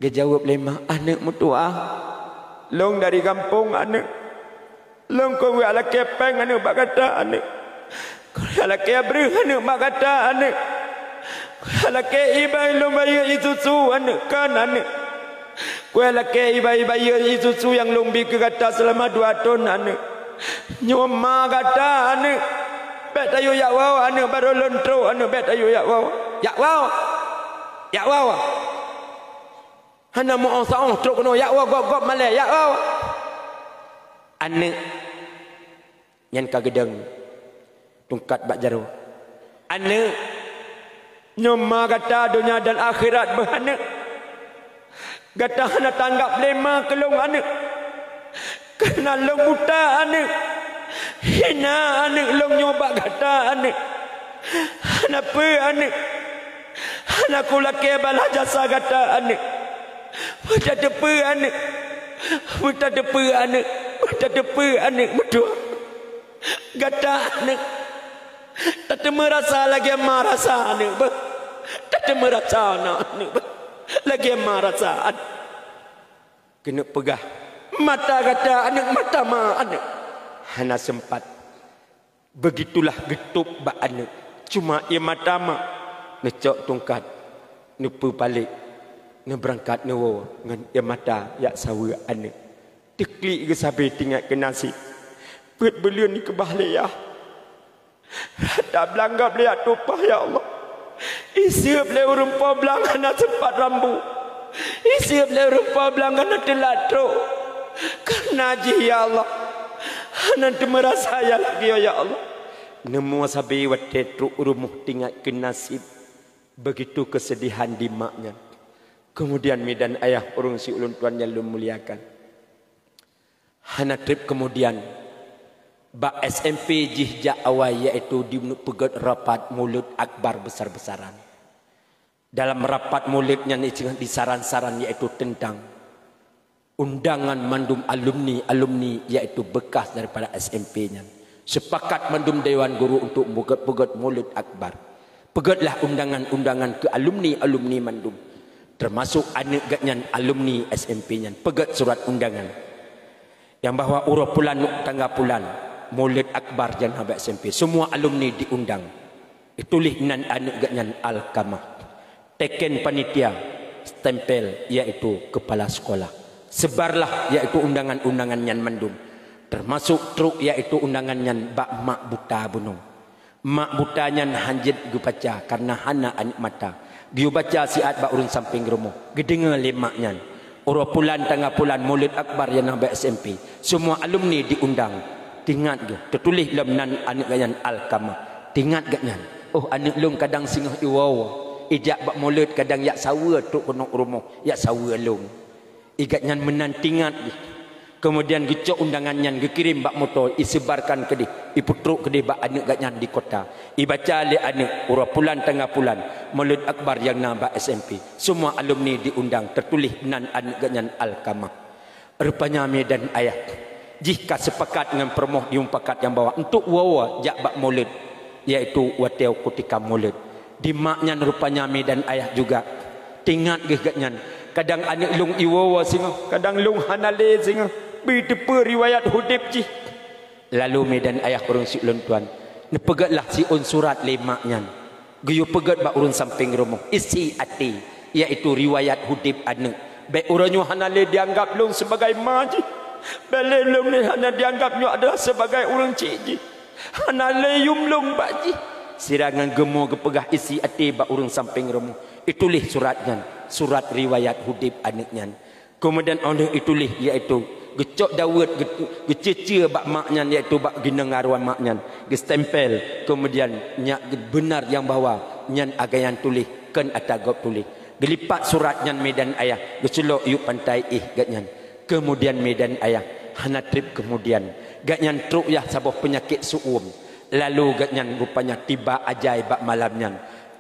Geujaweueb lé mak, "Aneuk meutuwah, lôn dari gampông aneuk. Lôn kon jak lakée péng aneuk bak gata aneuk. Kon jak lakée breueh aneuk bak gata aneuk. Kon jak lakée iba lôn bayeue ie susu aneuk kon aneuk. Kon jak lakée iba-iba ie susu nyang lôn bi keu gata seulama dua thon aneuk. Nyoe ma gata aneuk. Bék tayue jak woe aneuk, barô lôn trok aneuk, bék tayue jak woe. Jak woe. Jak woe." Hana meu-oh sa-oh trok keunoe, jak woe gob-gob malée, jak woe. Aneuk nyan ka geudong tungkat bak jaroe. "Aneuk, nyoe ma gata donya dan akhirat beuh aneuk. Gata hana tanggab lé ma keu lôn aneuk. Kareuna lôn buta aneuk. Hina aneuk lôn nyoe bak gata aneuk. Hana peue aneuk. Hana kulakée balaih jasa gata aneuk. Beutateupeue aneuk. Beutateupeue aneuk. Beutateupeue aneuk meutuwah. Gata aneuk. Tateumeurasa lagée ma rasa aneuk beuh. Tateumeurasa na aneuk beuh. Lagée ma rasa aneuk." Keuneuk peugah, "Mata gata aneuk, mata ma aneuk." Hana seumpat. Beugitulah geutôb bak aneuk. Cuma ie mata ma neucok tungkat, neupeupalek, neubeurangkat neuwoe ngon ie mata jak saweue aneuk. Teuklik geusabe teuingat keu naseb. Peuet buleuen dikeubah lé yah. Rata blang gob lé yah tumpah, ya Allah. Iseueb lé ureuëng po blang hana seumpat rambu. Iseueb lé ureuëng po blang hana teulat trok. Kareuna jih, ya Allah, hana teumeurasa yah lagée, ya Allah. Neumoe sabe watée trok u rumoh teuingat keu naseb. Begitu keusedihan di mak nyan. Keumudian, mi dan ayah, ureuëng siulôn tuan nyang lôn muliakan, hana treb keumudian, bak S M P jih jak awai, yaitu dipeugét rapat Mulod Akbar besar-besaran. Dalam rapat Mulod nyan disaran-saran, yaitu teuntang undangan mandum alumni-alumni, yaitu bekas daripada S M P nyan. Seupakat mandum dewan guru untuk peugét-peugét Mulod Akbar. Peugétlah undangan-undangan keu alumni-alumni mandum, teumasok aneuëk gobnyan alumni S M P nyan. Peugét surat undangan nyang bahwa uroe pulan tanggai pulan, Mulod Akbar nyang na bak S M P. Semua alumni diundang. Dituléh nan aneuëk gobnyan Alkamah. Teken panitia, stempel, yaitu kepala sekolah. Sebarlah, yaitu undangan-undangan nyan mandum, teumasok trok, yaitu undangan nyan bak mak buta bunoe. Mak buta nyan hanjeuet geubaca kareuna hana aneuëk mata. Geuyue baca siat bak ureuëng sampéng rumoh, geudeungoe lé mak nyan. Uroe pulan tanggai pulan, Mulod Akbar nyang na bak S M P. Semua alumni diundang. Teuingat geuh, teutuléh lom nan aneuëk gobnyan Alkamah. Teuingat gobnyan, "Oh, aneuëk lôn kadang singoh iwoe-woe, ijak bak Mulod kadang jak saweue trok keunoe rumoh, jak saweue lôn." Gobnyan meunan teuingat jih. Keumudian geucok undangan nyan geukirém bak moto, iseubarkan keudeh, ipeutrok keudeh bak aneuëk gobnyan di kota. Ibaca lé aneuëk, uroe pulan tanggai pulan, Mulod Akbar nyang na bak S M P. Semua alumni diundang, teutuléh nan aneuëk gobnyan Alkamah. Rupanya mi dan ayah jih ka seupakat ngon peurumoh di mupakat nyang bahwa untuk woe-woe jak bak Mulod, yaitu watée kutika Mulod. Di mak nyan rupanya mi dan ayah juga teuingat geuh gobnyan, "Kadang aneuëk lôn iwoe-woe singoh, kadang lôn hana lé singoh, bri teupeue riwayat udeb jih." Lalu mi dan ayah, ureuëng siulôn tuan, neupeugétlah siôn surat lé mak nyan. Geuyue peugét bak ureuëng sampéng rumoh isi até, yaitu riwayat udeb aneuëk. Bék uroe nyoe hana lé dianggap lôn sibagai ma jih. Bék lé lôn lé hana dianggap nyoe adalah sibagai ureuëng chik jih. Hana lé yum lôn bak jih. Sira ngon geumo geupeugah isi até bak ureuëng sampéng rumoh. Ituléh surat nyan, surat riwayat udeb aneuëk nyan. Keumudian óh lheueh ituléh, yaitu geucok daweuet, geu-, geuceucue bak mak nyan, yaitu bak ginong aruan mak nyan, geustempel, keumudian nyak beuna nyang bahwa nyan agak nyan tuléh, kon ata gob tuléh. Geulipat surat nyan mi dan ayah, geuseulok yub pantai éh gobnyan. Keumudian mi dan ayah, hana treb keumudian, gobnyan trok yah saboh peunyakét seuuem. Lalu gobnyan rupanya tiba ajai bak malam nyan.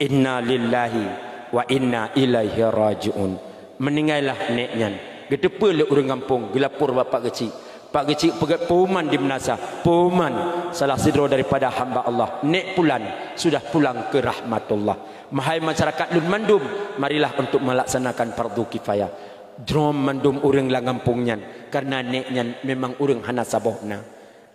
Inna lillahi wa inna ilaihi raji'un. Meuningailah nék nyan. Geuteupeue lé ureuëng gampông, geulapor bak Pak Geuchik. Pak Geuchik peugét peuman di meunasah, peuman salah sidroe daripada hamba Allah, nék pulan sudah pulang ke rahmatullah. Mahai masyarakat lôn mandum, marilah untuk melaksanakan fardu kifayah. Jroh mandum ureuëng lam gampông nyan, kareuna nék nyan memang ureuëng hana saboh na.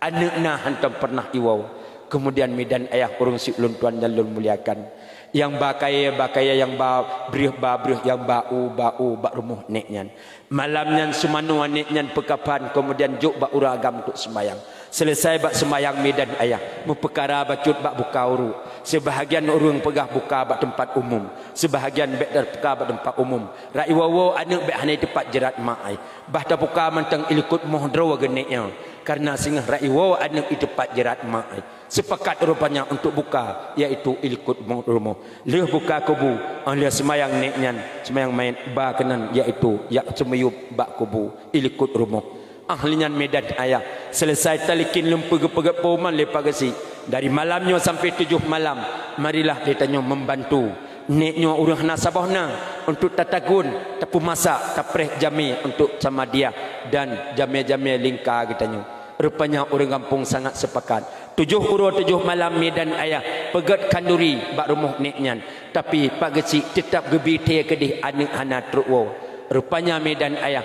Aneuëk na hantom peureunah iwoe. Keumudian mi dan ayah, ureuëng siulôn tuan nyang lôn muliakan, nyang ba kayée ba kayée, nyang ba breueh ba breueh, nyang ba u ba u bak rumoh nék nyan. Malam nyan seumanoe nék nyan peukafan, keumudian jok bak ureuëng agam untuk seumayang. Seuleusai bak seumayang mi dan ayah, meupeukara bacut bak buka uruek. Seubahagian ureuëng peugah buka bak teumpat umum, seubahagian bék tabuka bak teumpat umum. Rot iwoe-woe aneuëk bék hana iteupat jeurat mak ai. Bah tabuka mantong ilikot moh droe geuh nék nyoe, kareuna singoh rot iwoe-woe aneuëk iteupat jeurat mak ai. Seupakat rupanya untuk buka, yaitu ilikot moh rumoh. Lheueh buka kubu, óh lheueh seumayang nék nyan, seumayang manyét ba keunan, yaitu jak seumiyub bak kubu ilikot rumoh. Óh lheueh nyan mi dan ayah, seuleusai talikén lumpue geupeugét peuman lé Pak Geuchik, dari malam nyoe sampai tujoh malam, marilah geutanyoe membantu nék nyoe ureuëng hana saboh na, untuk tatagun, tapeumasak, tapreh jamé untuk samadiah dan jamé-jamé lingka geutanyoe. Rupanya ureuëng gampông sangat seupakat. Tujoh uroe tujoh malam mi dan ayah peugét khanduri bak rumoh nék nyan. Tapi Pak Geuchik teutab geubri thée keudeh aneuëk hana trok woe. Rupanya mi dan ayah,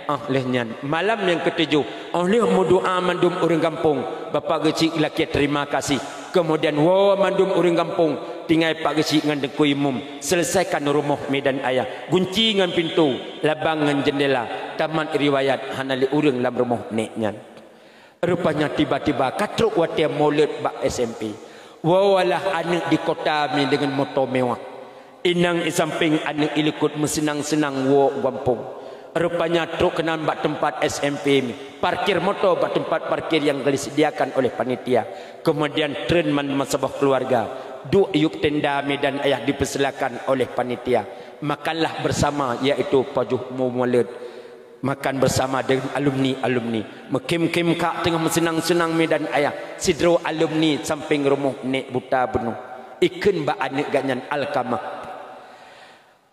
óh lheueh nyan, malam nyang keutujoh, óh lheueh meudoá mandum ureuëng gampông, Bapak Geuchik lakée terima kasih. Keumudian woe mandum ureuëng gampông, tinggai Pak Geuchik ngon Teungku Imum, seuleusaikan rumoh mi dan ayah, gunci ngon pintoe, labang ngon jeundela. Tamat riwayat hana lé ureuëng lam rumoh nek nyan. Rupanya tiba-tiba ka trok watée mulod bak S M P. Woe lah aneuëk di kota mi deungon moto mewah. Inong i sampéng aneuëk i likot meuseunang-seunang woe u gampông. Rupanya trok keunan bak teumpat S M P mi, parkir moto bak teumpat parkir nyang ka disediakan oleh panitia. Kemudian treun mandum saboh keluarga duek yup tenda mi dan ayah dipersilakan oleh panitia. Makanlah bersama, yaitu pajoh mulod. Makan bersama dengan alumni-alumni. Meukhém-khém kak teungoh meuseunang-seunang mi dan ayah. Sidroe alumni sampéng rumoh nek buta bunoe. Ikheun bak aneuëk geuh nyan Alkamah.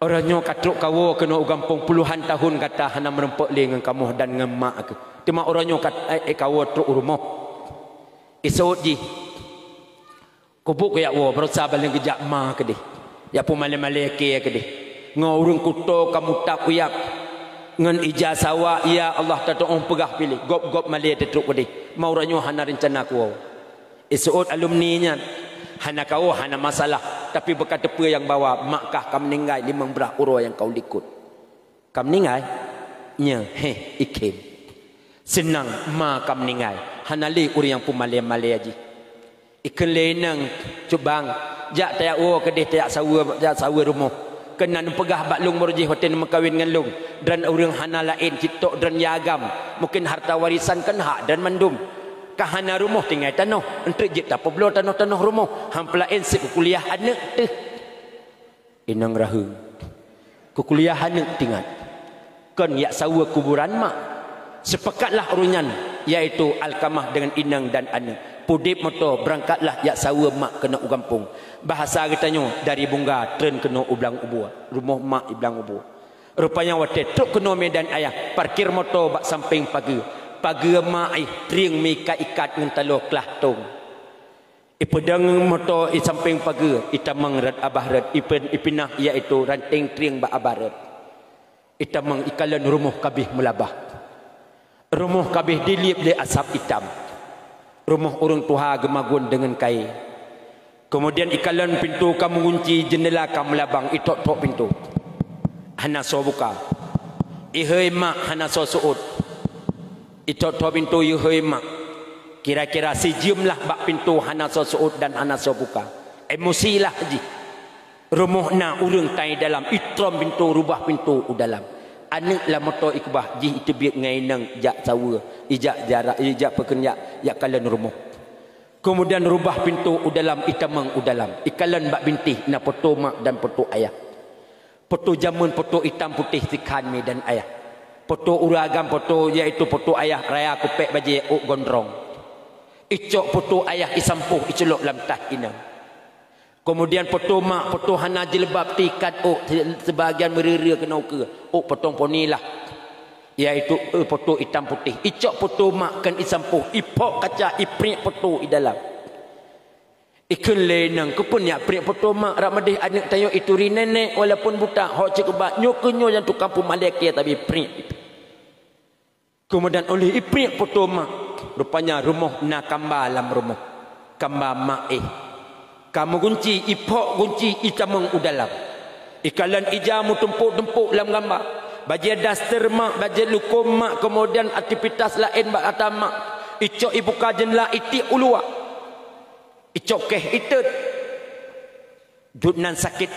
Uroe nyoe ka trok kawoe keunoe u gampông, puluhan tahun gata hana meurumpok lé ngon kamoe dan ngon mak keuh. Teuma uroe nyoe ka, eh, eh, kawoe trok u rumoh. Iseuôt jih. Kubu keu yak woe, barosa baleng geujak ma keudeh. Yak peumalée-malée kée keudeh. Ngon ureuëng kuto ka mutak uyab. Ngon ija sawa, ya Allah, tatoong peugah piléh. Gob-gob malée teutrok keudeh. Ma uroe nyoe hana reuncana kuwoe. Iseuôt alumni nyan. Hana kawoe, hana masalah. Tapi beuka teupeue nyang bawa, mak kah ka meuninggai limong blah uroe nyang ka u likot. Ka meuninggai? Nyoe, heh, ikhém. Seunang ma ka meuninggai. Hana lé ureuëng nyang peumalée-malée jih. Ikheun lé inong, "Cut bang, jak tajak woe keudeh tajak saweue, tajak saweue rumoh. Keunan peugah bak lôn baroe jih watée neumeukawen ngon lôn. Droen ureuëng hana laén cit tok droen ya agam. Mungken harta warisan kon hak droen mandum. Ka hana rumoh tinggai tanoh. Eunteuk jeuet tapeubloe tanoh-tanoh rumoh. Han peulaén seb keu kuliah aneuëk teuh." Inong raheung. Keu kuliah aneuëk tingat. Kon yak saweue kuburan mak. Seupakatlah ureuëng nyan, yaitu Alkamah deungon inong dan aneuëk. Peudeb moto, beurangkatlah yak saweue mak keunoe u gampông. Bahasa geutanyoe, dari Bungga treun keunoe u Blang Ubua. Rumoh mak i Blang Ubua. Rupanya watée trok keunoe mi dan ayah, parkir moto bak sampéng pageue. Pageue mak ih, trieng mi ka ikat ngon taloe klah tong. Ipeudong moto i sampéng pageue, itamong rot abah rot, ipe-, ipinah, yaitu ranténg trieng bak abah rot. Itamong, ikalon rumoh kabeh meulabah. Rumoh kabeh dilieb lé asab itam. Rumoh ureuëng tuha geumagun deungon kayée. Keumudian ikalon pintoe ka meugunci, jeundela ka meulabang, itok-tok pintoe. Hana soe buka. Ihôi mak, hana soe seuôt. Itok-tok pintoe, ihôi mak. Kira-kira sijeuem lah bak pintoe hana soe seuôt dan hana soe buka. Emosilah jih. Rumoh na ureuëng tai dalam, itrom pintoe, rubah pintoe u dalam. Aneuëk lam moto ikeubah jih, iteubiet ngon inong jak saweue, ijak jarak, ijak peukeuneuk, jak kalon rumoh. Keumudian rubah pintoe u dalam, itamong u dalam. Ikalon bak bintéh na poto mak dan poto ayah. Poto jameun, poto itam putéh sikhan mi dan ayah. Poto ureuëng agam poto, yaitu poto ayah raya kupék bajée ôk gondrong. Icok poto ayah isampôh iculok lam tah inong. Keumudian poto mak, poto hana jilbab teuikat ôk, se-, seubagian meureu-reu keunoe keue, ôk potong poni lah. Yaitu, eh, poto itam putéh. Icok poto mak kon isampôh, iphok kaca, ipriek poto i dalam. Ikheun lé inong, "Keupeue nyak priek poto mak, rab meudeh aneuëk tanyoe ituri nenek walaupun buta, hok cit ubat, nyoe keuh nyoe nyang tukang peumalée kée tabi priek." Keumudian óh lheueh ipriek poto mak, rupanya rumoh na kamba lam rumoh. Kamba mak éh. Ka meugunci, iphok gunci, itamong u dalam. Ikalon ija meutumpôk-tumpôk lam kamba. Bajée daster mak, bajée lukôm mak, keumudian aktivitas laén bak ata mak. Icok ibuka jeundela, itiek u luwa. Icok keh itot. Jeuet nan sakét